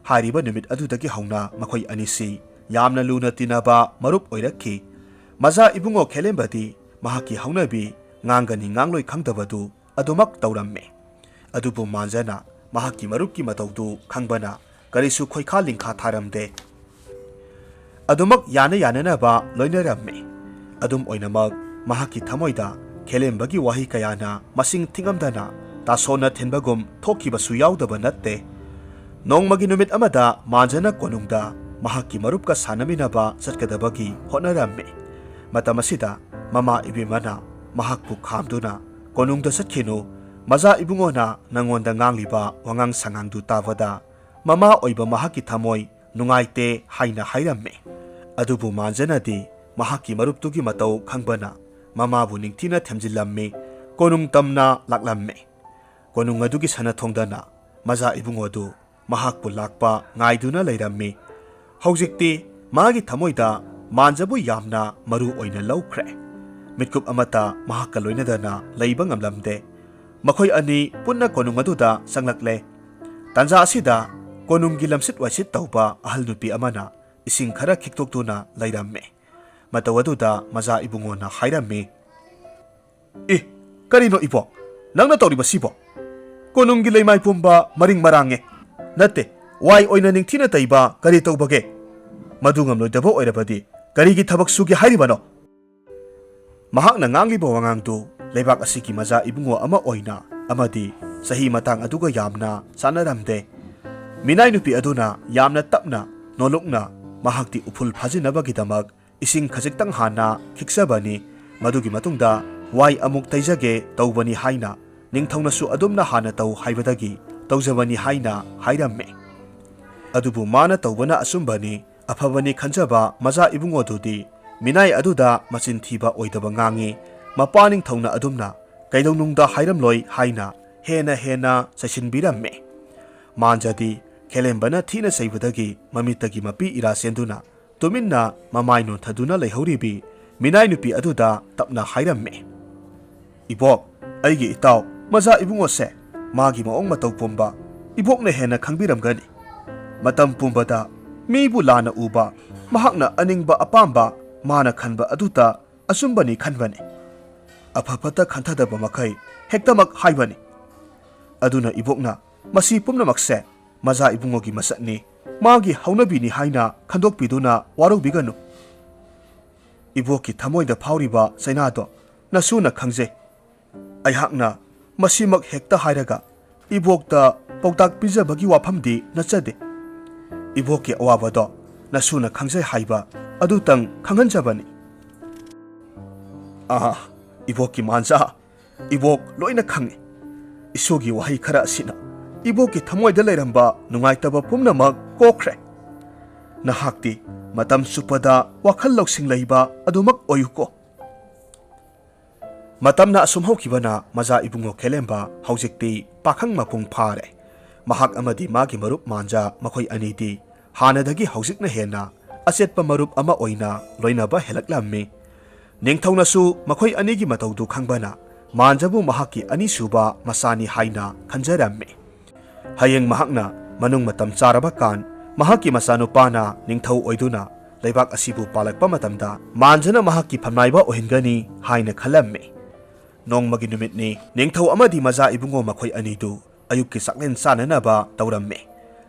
ꯍꯥꯏꯔꯤꯕ ꯅꯨꯃꯤꯠ ꯑꯗꯨꯗꯒꯤ ꯍꯧꯅ ꯃꯈꯣꯏ ꯑꯅꯤꯁꯤ ꯌꯥꯝꯅ ꯂꯨꯅ ꯇꯤꯟꯅꯕ ꯃꯔꯨꯞ ꯑꯣꯏꯔꯛꯈꯤ꯫ ꯃꯖꯥ ꯏꯕꯨꯡꯉꯣ ꯈꯦꯂꯦꯝꯕꯗꯤ ꯃꯍꯥꯛꯀꯤ ꯍꯧꯅꯕꯤ ꯉꯥꯡꯒꯅꯤ ꯉꯥꯡꯂꯣꯏ ꯈꯪꯗꯕꯗꯨ ꯑꯗꯨꯃꯛ ꯇꯧꯔꯝꯃꯤ꯫ ꯑꯗꯨꯕꯨ ꯃꯥꯟꯖꯅ ꯃꯍꯥꯛꯀꯤ ꯃꯔꯨꯞꯀꯤ ꯃꯇꯧꯗꯨ ꯈꯪꯕꯅ ꯀꯔꯤꯁꯨ ꯈꯣꯏꯈꯥ ꯂꯤꯡꯈꯥ ꯊꯥꯔꯝꯗꯦ꯫ ꯑꯗꯨꯃꯛ ꯌꯥꯅ ꯌꯥꯅꯅꯕ ꯂꯣꯏꯅꯔꯝꯃꯤ꯫ ꯑꯗꯨꯝ ꯑꯣꯏꯅꯃꯛ, ꯃꯍꯥꯛꯀꯤ ꯊꯃꯣꯏꯗ ꯈꯦꯂꯦꯝꯕꯒꯤ ꯋꯥꯍꯩ ꯀꯌꯥꯅ ꯃꯁꯤꯡ ꯊꯤꯉꯝꯗꯅ ꯇꯥꯁꯣꯟꯅ ꯊꯤꯟꯕꯒꯨꯝ ꯊꯣꯛꯈꯤꯕꯁꯨ ꯌꯥꯎꯗꯕ ꯅꯠꯇꯦ꯫ ꯅꯣꯡꯃꯒꯤ ꯅꯨꯃꯤꯠ ꯑꯃꯗ ꯃꯥꯟꯖꯅ ꯀꯣꯅꯨꯡꯗ ꯃꯍꯥꯛꯀꯤ ꯃꯔꯨꯞꯀ ꯁꯥꯟꯅꯃꯤꯟꯅꯕ ꯆꯠꯀꯗꯕꯒꯤ ꯍꯣꯠꯅꯔꯝꯃꯤ꯫ ꯃꯇꯝ ꯑꯁꯤꯗ ꯃꯃꯥ ꯏꯕꯦꯝꯃꯅ ꯃꯍꯥꯛꯄꯨ ꯈꯥꯝꯗꯨꯅ, "ꯀꯣꯅꯨꯡꯗ ꯆꯠꯈꯤꯅꯨ, ꯃꯖꯥ ꯏꯕꯨꯡꯉꯣꯅ ꯅꯉꯣꯟꯗ ꯉꯥꯡꯂꯤꯕ ꯋꯥꯉꯥꯡ ꯁꯉꯥꯡꯗꯨ ꯇꯥꯕꯗ ꯃꯃꯥ ꯑꯣꯏꯕ ꯃꯍꯥꯛꯀꯤ ꯊꯃꯣꯏ ꯅꯨꯡꯉꯥꯏꯇꯦ" ꯍꯥꯏꯅ ꯍꯥꯏꯔꯝꯃꯤ꯫ ꯑꯗꯨꯕꯨ ꯃꯥꯟꯖꯅꯗꯤ ꯃꯍꯥꯛꯀꯤ ꯃꯔꯨꯞꯇꯨꯒꯤ ꯃꯇꯧ ꯈꯪꯕꯅ ꯃꯃꯥꯕꯨ ꯅꯤꯡꯊꯤꯅ ꯊꯦꯝꯖꯤꯜꯂꯝꯃꯤ꯫ ꯀꯣꯅꯨꯡ ꯇꯝꯅ ꯂꯥꯛꯂꯝꯃꯤ꯫ ꯀꯣꯅꯨꯡ ꯑꯗꯨꯒꯤ ꯁꯅꯥꯊꯣꯡꯗꯅ ꯃꯖꯥ ꯏꯕꯨꯡꯉꯣꯗꯨ ꯃꯍꯥꯛꯄꯨ ꯂꯥꯛꯄ ꯉꯥꯏꯗꯨꯅ ꯂꯩꯔꯝꯃꯤ꯫ ꯍꯧꯖꯤꯛꯇꯤ ꯃꯥꯒꯤ ꯊꯃꯣꯏꯗ ꯃꯥꯟꯖꯕꯨ ꯌꯥꯝꯅ ꯃꯔꯨ ꯑꯣꯏꯅ ꯂꯧꯈ꯭ꯔꯦ꯫ ꯃꯤꯠꯀꯨꯞ ꯑꯃꯠꯇ ꯃꯍꯥꯛꯀ ꯂꯣꯏꯅꯗꯅ ꯂꯩꯕ ꯉꯝꯂꯝꯗꯦ꯫ ꯃꯈꯣꯏ ꯑꯅꯤ ꯄꯨꯟꯅ ꯀꯣꯅꯨꯡ ꯑꯗꯨꯗ ꯆꯪꯂꯛꯂꯦ꯫ ꯇꯥꯟꯖꯥ ꯑꯁꯤꯗ ꯀꯣꯅꯨꯡꯒꯤ ꯂꯝꯁꯤꯠ ꯋꯥꯏꯁꯤꯠ ꯇꯧꯕ ꯑꯍꯜ ꯅꯨꯄꯤ ꯑꯃꯅ ꯏꯁꯤꯡ ꯈꯔ ꯈꯤꯛꯇꯣꯛꯇꯨꯅ ꯂꯩꯔꯝꯃꯤ꯫ ꯃꯇꯧ ꯑꯗꯨꯗ ꯃꯖꯥ ꯏꯕꯨꯡꯉꯣꯅ ꯍꯥꯏꯔꯝꯃꯤ, "ꯑꯦ, ꯀꯔꯤꯅꯣ ꯏꯕꯣ, ꯅꯪꯅ ꯇꯧꯔꯤꯕꯁꯤꯕꯣ? ꯀꯣꯅꯨꯡꯒꯤ ꯂꯩꯃꯥꯏ ꯄꯨꯝꯕ ꯃꯔꯤꯡ ꯃꯔꯥꯡꯉꯦ꯫ ꯅꯠꯇꯦ, ꯋꯥꯏ ꯑꯣꯏꯅ ꯅꯤꯡꯊꯤꯅ ꯇꯩꯕ ꯀꯔꯤ ꯇꯧꯕꯒꯦ? ꯃꯗꯨ ꯉꯝꯂꯣꯏꯗꯕ ꯑꯣꯏꯔꯕꯗꯤ ꯀꯔꯤꯒꯤ ꯊꯕꯛ ꯁꯨꯒꯦ ꯍꯥꯏꯔꯤꯕꯅꯣ?" ꯃꯍꯥꯛꯅ ꯉꯥꯡꯂꯤꯕ ꯋꯥꯉꯥꯡꯗꯨ ꯂꯩꯕꯥꯛ ꯑꯁꯤꯒꯤ ꯃꯖꯥ ꯏꯕꯨꯡꯉꯣ ꯑꯃ ꯑꯣꯏꯅ ꯑꯃꯗꯤ ꯆꯍꯤ ꯃꯇꯥꯡ ꯑꯗꯨꯒ ꯌꯥꯝꯅ ꯆꯥꯟꯅꯔꯝꯗꯦ꯫ ꯃꯤꯅꯥꯏ ꯅꯨꯄꯤ ꯑꯗꯨꯅ ꯌꯥꯝꯅ ꯇꯞꯅ ꯅꯣꯂꯨꯛꯅ ꯃꯍꯥꯛꯇꯤ ꯎꯐꯨꯜ ꯐꯥꯖꯤꯟꯅꯕꯒꯤꯗꯃꯛ ꯏꯁꯤꯡ ꯈꯖꯤꯛꯇꯪ ꯍꯥꯟꯅ ꯈꯤꯛꯆꯕꯅꯤ꯫ ꯃꯗꯨꯒꯤ ꯃꯇꯨꯡꯗ ꯋꯥꯏ ꯑꯃꯨꯛ ꯇꯩꯖꯒꯦ ꯇꯧꯕꯅꯤ ꯍꯥꯏꯅ ꯅꯤꯡꯊꯧꯅꯁꯨ ꯑꯗꯨꯝꯅ ꯍꯥꯟꯅ ꯇꯧ ꯍꯥꯏꯕꯗꯒꯤ ꯇꯧꯖꯕꯅꯤ ꯍꯥꯏꯅ ꯍꯥꯏꯔꯝꯃꯤ꯫ ꯑꯗꯨꯕꯨ ꯃꯥꯅ ꯇꯧꯕꯅ ꯑꯆꯨꯝꯕꯅꯤ, ꯑꯐꯕꯅꯤ ꯈꯟꯖꯕ ꯃꯖꯥ ꯏꯕꯨꯡꯉꯣꯗꯨꯗꯤ ꯃꯤꯅꯥꯏ ꯑꯗꯨꯗ ꯃꯆꯤꯟ ꯊꯤꯕ ꯑꯣꯏꯗꯕ ꯉꯥꯡꯉꯤ꯫ ꯃꯄꯥ ꯅꯤꯡꯊꯧꯅ ꯑꯗꯨꯝꯅ ꯀꯩꯗꯧꯅꯨꯡꯗ ꯍꯥꯏꯔꯝꯂꯣꯏ ꯍꯥꯏꯅ ꯍꯦꯟꯅ ꯍꯦꯟꯅ ꯆꯩꯁꯤꯟꯕꯤꯔꯝꯃꯤ꯫ ꯃꯥꯟꯖꯗꯤ ꯈꯦꯂꯦꯝꯕꯅ ꯊꯤꯅ ꯆꯩꯕꯗꯒꯤ ꯃꯃꯤꯠꯇꯒꯤ ꯃꯄꯤ ꯏꯔꯥ ꯆꯦꯟꯗꯨꯅ ꯇꯨꯃꯤꯟꯅ ꯃꯃꯥꯏ ꯅꯣꯟꯊꯗꯨꯅ ꯂꯩꯍꯧꯔꯤꯕꯤ ꯃꯤꯅꯥꯏ ꯅꯨꯄꯤ ꯑꯗꯨꯗ ꯇꯞꯅ ꯍꯥꯏꯔꯝꯃꯤ, "ꯏꯕꯣꯛ, ꯑꯩꯒꯤ ꯏꯇꯥꯎ ꯃꯖꯥ ꯏꯕꯨꯡꯉꯣꯁꯦ ꯃꯥꯒꯤ ꯃꯑꯣꯡ ꯃꯇꯧ ꯄꯨꯝꯕ ꯏꯕꯣꯛꯅ ꯍꯦꯟꯅ ꯈꯪꯕꯤꯔꯝꯒꯅꯤ꯫ ꯃꯇꯝ ꯄꯨꯝꯕꯗ ꯃꯤꯕꯨ ꯂꯥꯟꯅ ꯎꯕ, ꯃꯍꯥꯛꯅ ꯑꯅꯤꯡꯕ ꯑꯄꯥꯝꯕ ꯃꯥꯅ ꯈꯟꯕ ꯑꯗꯨꯇ ꯑꯆꯨꯝꯕꯅꯤ ꯈꯟꯕꯅꯤ꯫ ꯑꯐ ꯐꯠꯇ ꯈꯟꯊꯗꯕ ꯃꯈꯩ ꯍꯦꯛꯇꯃꯛ ꯍꯥꯏꯕꯅꯤ꯫ ꯑꯗꯨꯅ ꯏꯕꯣꯛꯅ ꯃꯁꯤ ꯄꯨꯝꯅꯃꯛꯁꯦ ꯃꯖꯥ ꯏꯕꯨꯡꯉꯣꯒꯤ ꯃꯁꯛꯅꯤ, ꯃꯥꯒꯤ ꯍꯧꯅꯕꯤꯅꯤ ꯍꯥꯏꯅ ꯈꯟꯗꯣꯛꯄꯤꯗꯨꯅ ꯋꯥꯔꯧꯕꯤꯒꯅꯨ꯫ ꯏꯕꯣꯛꯀꯤ ꯊꯃꯣꯏꯗ ꯐꯥꯎꯔꯤꯕ ꯆꯩꯅꯥꯗꯣ ꯅꯁꯨꯅ ꯈꯪꯖꯩ꯫ ꯑꯩꯍꯥꯛꯅ ꯃꯁꯤꯃꯛ ꯍꯦꯛꯇ ꯍꯥꯏꯔꯒ ꯏꯕꯣꯛꯇ ꯄꯥꯎꯇꯥꯛ ꯄꯤꯖꯕꯒꯤ ꯋꯥꯐꯝꯗꯤ ꯅꯠꯆꯗꯦ꯫ ꯏꯕꯣꯛꯀꯤ ꯑꯋꯥꯕꯗꯣ ꯅꯁꯨꯅ ꯈꯪꯖꯩ ꯍꯥꯏꯕ ꯑꯗꯨꯇꯪ ꯈꯪꯍꯟꯖꯕꯅꯤ꯫" "ꯑꯥ, ꯏꯕꯣꯛꯀꯤ ꯃꯥꯟꯖꯥ, ꯏꯕꯣꯛ ꯂꯣꯏꯅ ꯈꯪꯏ꯫ ꯏꯁꯨꯒꯤ ꯋꯥꯍꯩ ꯈꯔ ꯑꯁꯤꯅ ꯏꯕꯣꯛꯀꯤ ꯊꯃꯣꯏꯗ ꯂꯩꯔꯝꯕ ꯅꯨꯡꯉꯥꯏꯇꯕ ꯄꯨꯝꯅꯃꯛ ꯀꯣꯛꯈ꯭ꯔꯦ꯫ ꯅꯍꯥꯛꯇꯤ ꯃꯇꯝ ꯆꯨꯞꯄꯗ ꯋꯥꯈꯜ ꯂꯧꯁꯤꯡ ꯂꯩꯕ ꯑꯗꯨꯃꯛ ꯑꯣꯏꯌꯨꯀꯣ꯫" ꯃꯇꯝꯅ ꯑꯁꯨꯝ ꯍꯧꯈꯤꯕꯅ ꯃꯖꯥ ꯏꯕꯨꯡꯉꯣ ꯈꯦꯂꯦꯝꯕ ꯍꯧꯖꯤꯛꯇꯤ ꯄꯥꯈꯪ ꯃꯄꯨꯡ ꯐꯥꯔꯦ꯫ ꯃꯍꯥꯛ ꯑꯃꯗꯤ ꯃꯥꯒꯤ ꯃꯔꯨꯞ ꯃꯥꯟꯖꯥ ꯃꯈꯣꯏ ꯑꯅꯤꯗꯤ ꯍꯥꯟꯅꯗꯒꯤ ꯍꯧꯖꯤꯛꯅ ꯍꯦꯟꯅ ꯑꯆꯦꯠꯄ ꯃꯔꯨꯞ ꯑꯃ ꯑꯣꯏꯅ ꯂꯣꯏꯅꯕ ꯍꯦꯜꯂꯛꯂꯝꯃꯤ꯫ ꯅꯤꯡꯊꯧꯅꯁꯨ ꯃꯈꯣꯏ ꯑꯅꯤꯒꯤ ꯃꯇꯧꯗꯨ ꯈꯪꯕꯅ ꯃꯥꯟꯖꯕꯨ ꯃꯍꯥꯛꯀꯤ ꯑꯅꯤꯁꯨꯕ ꯃꯆꯥꯅꯤ ꯍꯥꯏꯅ ꯈꯟꯖꯔꯝꯃꯤ꯫ ꯍꯌꯦꯡ ꯃꯍꯥꯛꯅ ꯃꯅꯨꯡ ꯃꯇꯝ ꯆꯥꯔꯕ ꯀꯥꯟ ꯃꯍꯥꯛꯀꯤ ꯃꯆꯥꯅꯨꯄꯥꯅ ꯅꯤꯡꯊꯧ ꯑꯣꯏꯗꯨꯅ ꯂꯩꯕꯥꯛ ꯑꯁꯤꯕꯨ ꯄꯥꯜꯂꯛꯄ ꯃꯇꯝꯗ ꯃꯥꯟꯖꯅ ꯃꯍꯥꯛꯀꯤ ꯐꯝꯅꯥꯏꯕ ꯑꯣꯏꯍꯟꯒꯅꯤ ꯍꯥꯏꯅ ꯈꯜꯂꯝꯃꯤ꯫ ꯅꯣꯡꯃꯒꯤ ꯅꯨꯃꯤꯠꯅꯤ꯫ ꯅꯤꯡꯊꯧ ꯑꯃꯗꯤ ꯃꯖꯥ ꯏꯕꯨꯡꯉꯣ ꯃꯈꯣꯏ ꯑꯅꯤꯗꯨ ꯑꯌꯨꯛꯀꯤ ꯆꯥꯛꯂꯦꯟ ꯆꯥꯅꯅꯕ ꯇꯧꯔꯝꯃꯤ꯫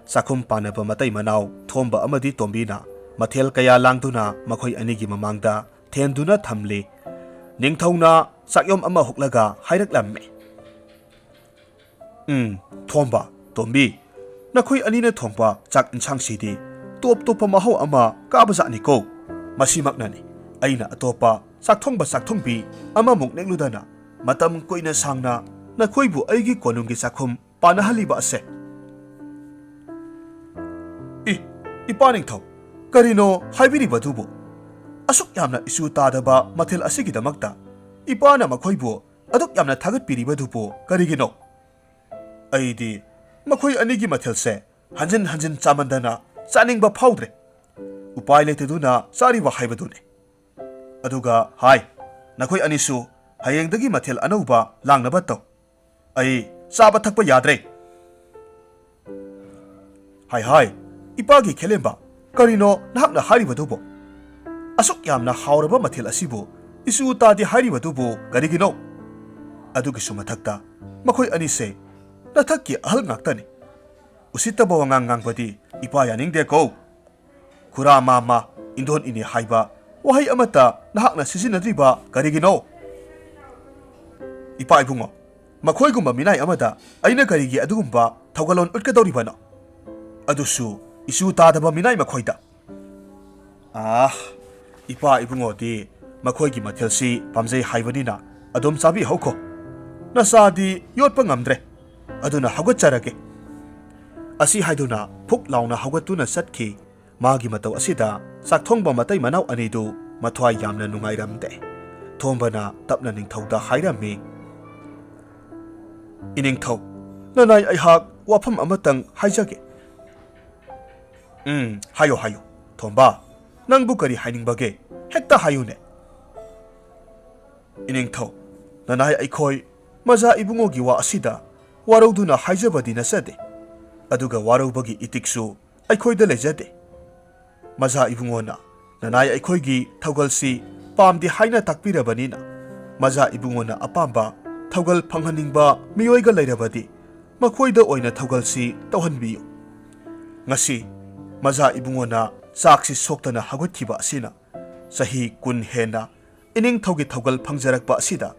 ꯆꯥꯛꯈꯨꯝ ꯄꯥꯟꯅꯕ ꯃꯇꯩ ꯃꯅꯥꯎ ꯊꯣꯝꯕ ꯑꯃꯗꯤ ꯇꯣꯝꯕꯤꯅ ꯃꯊꯦꯜ ꯀꯌꯥ ꯂꯥꯡꯗꯨꯅ ꯃꯈꯣꯏ ꯑꯅꯤꯒꯤ ꯃꯃꯥꯡꯗ ꯊꯦꯟꯗꯨꯅ ꯊꯝꯂꯤ꯫ ꯅꯤꯡꯊꯧꯅ ꯆꯥꯛꯌꯣꯝ ꯑꯃ ꯍꯨꯛꯂꯒ ꯍꯥꯏꯔꯛꯂꯝꯃꯤ꯫ "ꯎꯝ, ꯊꯣꯝꯕ, ꯇꯣꯝꯕꯤ, ꯅꯈꯣꯏ ꯑꯅꯤꯅ ꯊꯣꯡꯕ ꯆꯥꯛ ꯏꯟꯁꯥꯡꯁꯤꯗꯤ ꯇꯣꯞ ꯇꯣꯞꯄ ꯃꯍꯥꯎ ꯑꯃ ꯀꯥꯕꯖꯥꯠꯅꯤꯀꯣ꯫ ꯃꯁꯤꯃꯛꯅꯅꯤ ꯑꯩꯅ ꯑꯇꯣꯞꯄ ꯆꯥꯛꯊꯣꯡꯕ ꯆꯥꯛꯊꯣꯡꯕꯤ ꯑꯃꯃꯨꯛ ꯅꯦꯛꯂꯨꯗꯅ ꯃꯇꯝ ꯀꯨꯏꯅ ꯁꯥꯡꯅ ꯅꯈꯣꯏꯕꯨ ꯑꯩꯒꯤ ꯀꯣꯅꯨꯡꯒꯤ ꯆꯥꯛꯈꯨꯝ ꯄꯥꯟꯅꯍꯜꯂꯤꯕ ꯑꯁꯦ꯫" "ꯏ, ꯏꯄꯥ ꯅꯤꯡꯊꯧ, ꯀꯔꯤꯅꯣ ꯍꯥꯏꯕꯤꯔꯤꯕꯗꯨꯕꯨ? ꯑꯁꯨꯛ ꯌꯥꯝꯅ ꯏꯆꯨ ꯇꯥꯗꯕ ꯃꯊꯦꯜ ꯑꯁꯤꯒꯤꯗꯃꯛꯇ ꯏꯄꯥꯅ ꯃꯈꯣꯏꯕꯨ ꯑꯗꯨꯛ ꯌꯥꯝꯅ ꯊꯥꯒꯠꯄꯤꯔꯤꯕꯗꯨꯕꯨ ꯀꯔꯤꯒꯤꯅꯣ? ꯑꯩꯗꯤ ꯃꯈꯣꯏ ꯑꯅꯤꯒꯤ ꯃꯊꯦꯜꯁꯦ ꯍꯟꯖꯤꯟ ꯍꯟꯖꯤꯟ ꯆꯥꯃꯟꯗꯅ ꯆꯥꯅꯤꯡꯕ ꯐꯥꯎꯗ꯭ꯔꯦ꯫ ꯎꯄꯥꯏ ꯂꯩꯇꯗꯨꯅ ꯆꯥꯔꯤꯕ ꯍꯥꯏꯕꯗꯨꯅꯤ꯫ ꯑꯗꯨꯒ ꯍꯥꯏ, ꯅꯈꯣꯏ ꯑꯅꯤꯁꯨ ꯍꯌꯦꯡꯗꯒꯤ ꯃꯊꯦꯜ ꯑꯅꯧꯕ ꯂꯥꯡꯅꯕ ꯇꯧ꯫ ꯑꯩ ꯆꯥꯕ ꯊꯛꯄ ꯌꯥꯗ꯭ꯔꯦ꯫ ꯍꯥꯏ ꯍꯥꯏ, ꯏꯄꯥꯒꯤ ꯈꯦꯂꯦꯝꯕ, ꯀꯔꯤꯅꯣ ꯅꯍꯥꯛꯅ ꯍꯥꯏꯔꯤꯕꯗꯨꯕꯨ? ꯑꯁꯨꯛ ꯌꯥꯝꯅ ꯍꯥꯎꯔꯕ ꯃꯊꯦꯜ ꯑꯁꯤꯕꯨ ꯏꯁꯨ ꯇꯥꯗꯦ ꯍꯥꯏꯔꯤꯕꯗꯨꯕꯨ ꯀꯔꯤꯒꯤꯅꯣ? ꯑꯗꯨꯒꯤꯁꯨ ꯃꯊꯛꯇ ꯃꯈꯣꯏ ꯑꯅꯤꯁꯦ ꯅꯊꯛꯀꯤ ꯑꯍꯜ ꯉꯥꯛꯇꯅꯤ꯫ ꯎꯁꯤꯠꯇꯕ ꯋꯥꯉꯥꯡ ꯉꯥꯡꯕꯗꯤ ꯏꯄꯥ ꯌꯥꯅꯤꯡꯗꯦꯀꯣ꯫ ꯈꯨꯔꯥ ꯃꯥꯃ, ꯏꯟꯗꯣꯟ ꯏꯅꯦ ꯍꯥꯏꯕ ꯋꯥꯍꯩ ꯑꯃꯠꯇ ꯅꯍꯥꯛꯅ ꯁꯤꯖꯤꯟꯅꯗ꯭ꯔꯤꯕ ꯀꯔꯤꯒꯤꯅꯣ? ꯏꯄꯥ ꯏꯕꯨꯡꯉꯣ, ꯃꯈꯣꯏꯒꯨꯝꯕ ꯃꯤꯅꯥꯏ ꯑꯃꯗ ꯑꯩꯅ ꯀꯔꯤꯒꯤ ꯑꯗꯨꯒꯨꯝꯕ ꯊꯧꯒꯜꯂꯣꯟ ꯎꯠꯀꯗꯧꯔꯤꯕꯅꯣ? ꯑꯗꯨꯁꯨ ꯏꯁꯨ ꯇꯥꯗꯕ ꯃꯤꯅꯥꯏ ꯃꯈꯣꯏꯗ꯫ ꯑꯥ, ꯏꯄꯥ ꯏꯕꯨꯡꯉꯣꯗꯤ ꯃꯈꯣꯏꯒꯤ ꯃꯊꯦꯜꯁꯤ ꯄꯥꯝꯖꯩ ꯍꯥꯏꯕꯅꯤꯅ ꯑꯗꯨꯝ ꯆꯥꯕꯤꯍꯧꯈꯣ꯫ ꯅꯆꯥꯗꯤ ꯌꯣꯠꯄ ꯉꯝꯗ꯭ꯔꯦ꯫ ꯑꯗꯨꯅ ꯍꯧꯒꯠꯆꯔꯒꯦ꯫ ꯑꯁꯤ ꯍꯥꯏꯗꯨꯅ ꯐꯨꯛ ꯂꯥꯎꯅ ꯍꯧꯒꯠꯇꯨꯅ ꯆꯠꯈꯤ꯫ ꯃꯥꯒꯤ ꯃꯇꯧ ꯑꯁꯤꯗ ꯆꯥꯛꯊꯣꯡꯕ ꯃꯇꯩ ꯃꯅꯥꯎ ꯑꯅꯤꯗꯨ ꯃꯊ꯭ꯋꯥꯏ ꯌꯥꯝꯅ ꯅꯨꯡꯉꯥꯏꯔꯝꯗꯦ꯫ ꯊꯣꯝꯕꯅ ꯇꯞꯅ ꯅꯤꯡꯊꯧꯗ ꯍꯥꯏꯔꯝꯃꯤ, "ꯏꯅꯤꯡꯊꯧ, ꯅꯅꯥꯏ ꯑꯩꯍꯥꯛ ꯋꯥꯐꯝ ꯑꯃꯇꯪ ꯍꯥꯏꯖꯒꯦ꯫" "ꯎꯝ, ꯍꯥꯏꯌꯨ, ꯍꯥꯏꯌꯨ꯫ ꯊꯣꯝꯕ, ꯅꯪꯕꯨ ꯀꯔꯤ ꯍꯥꯏꯅꯤꯡꯕꯒꯦ? ꯍꯦꯛꯇ ꯍꯥꯏꯌꯨꯅꯦ꯫" "ꯏꯅꯤꯡꯊꯧ, ꯅꯅꯥꯏ ꯑꯩꯈꯣꯏ ꯃꯖꯥ ꯏꯕꯨꯡꯉꯣꯒꯤ ꯋꯥ ꯑꯁꯤꯗ ꯋꯥꯔꯧꯗꯨꯅ ꯍꯥꯏꯖꯕꯗꯤ ꯅꯠꯆꯗꯦ, ꯑꯗꯨꯒ ꯋꯥꯔꯧꯕꯒꯤ ꯏꯇꯤꯛꯁꯨ ꯑꯩꯈꯣꯏꯗ ꯂꯩꯖꯗꯦ꯫ ꯃꯖꯥ ꯏꯕꯨꯡꯉꯣꯅ ꯅꯅꯥꯏ ꯑꯩꯈꯣꯏꯒꯤ ꯊꯧꯒꯜꯁꯤ ꯄꯥꯝꯗꯦ ꯍꯥꯏꯅ ꯇꯥꯛꯄꯤꯔꯕꯅꯤꯅ, ꯃꯖꯥ ꯏꯕꯨꯡꯉꯣꯅ ꯑꯄꯥꯝꯕ ꯊꯧꯒꯜ ꯐꯪꯍꯟꯅꯤꯡꯕ ꯃꯤꯑꯣꯏꯒ ꯂꯩꯔꯕꯗꯤ ꯃꯈꯣꯏꯗ ꯑꯣꯏꯅ ꯊꯧꯒꯜꯁꯤ ꯇꯧꯍꯟꯕꯤꯌꯨ꯫ ꯉꯁꯤ ꯃꯖꯥ ꯏꯕꯨꯡꯉꯣꯅ ꯆꯥꯛꯁꯤ ꯁꯣꯛꯇꯅ ꯍꯧꯒꯠꯈꯤꯕ ꯑꯁꯤꯅ ꯆꯍꯤ ꯀꯨꯟ ꯍꯦꯟꯅ ꯏꯅꯤꯡꯊꯧꯒꯤ ꯊꯧꯒꯜ ꯐꯪꯖꯔꯛꯄ ꯑꯁꯤꯗ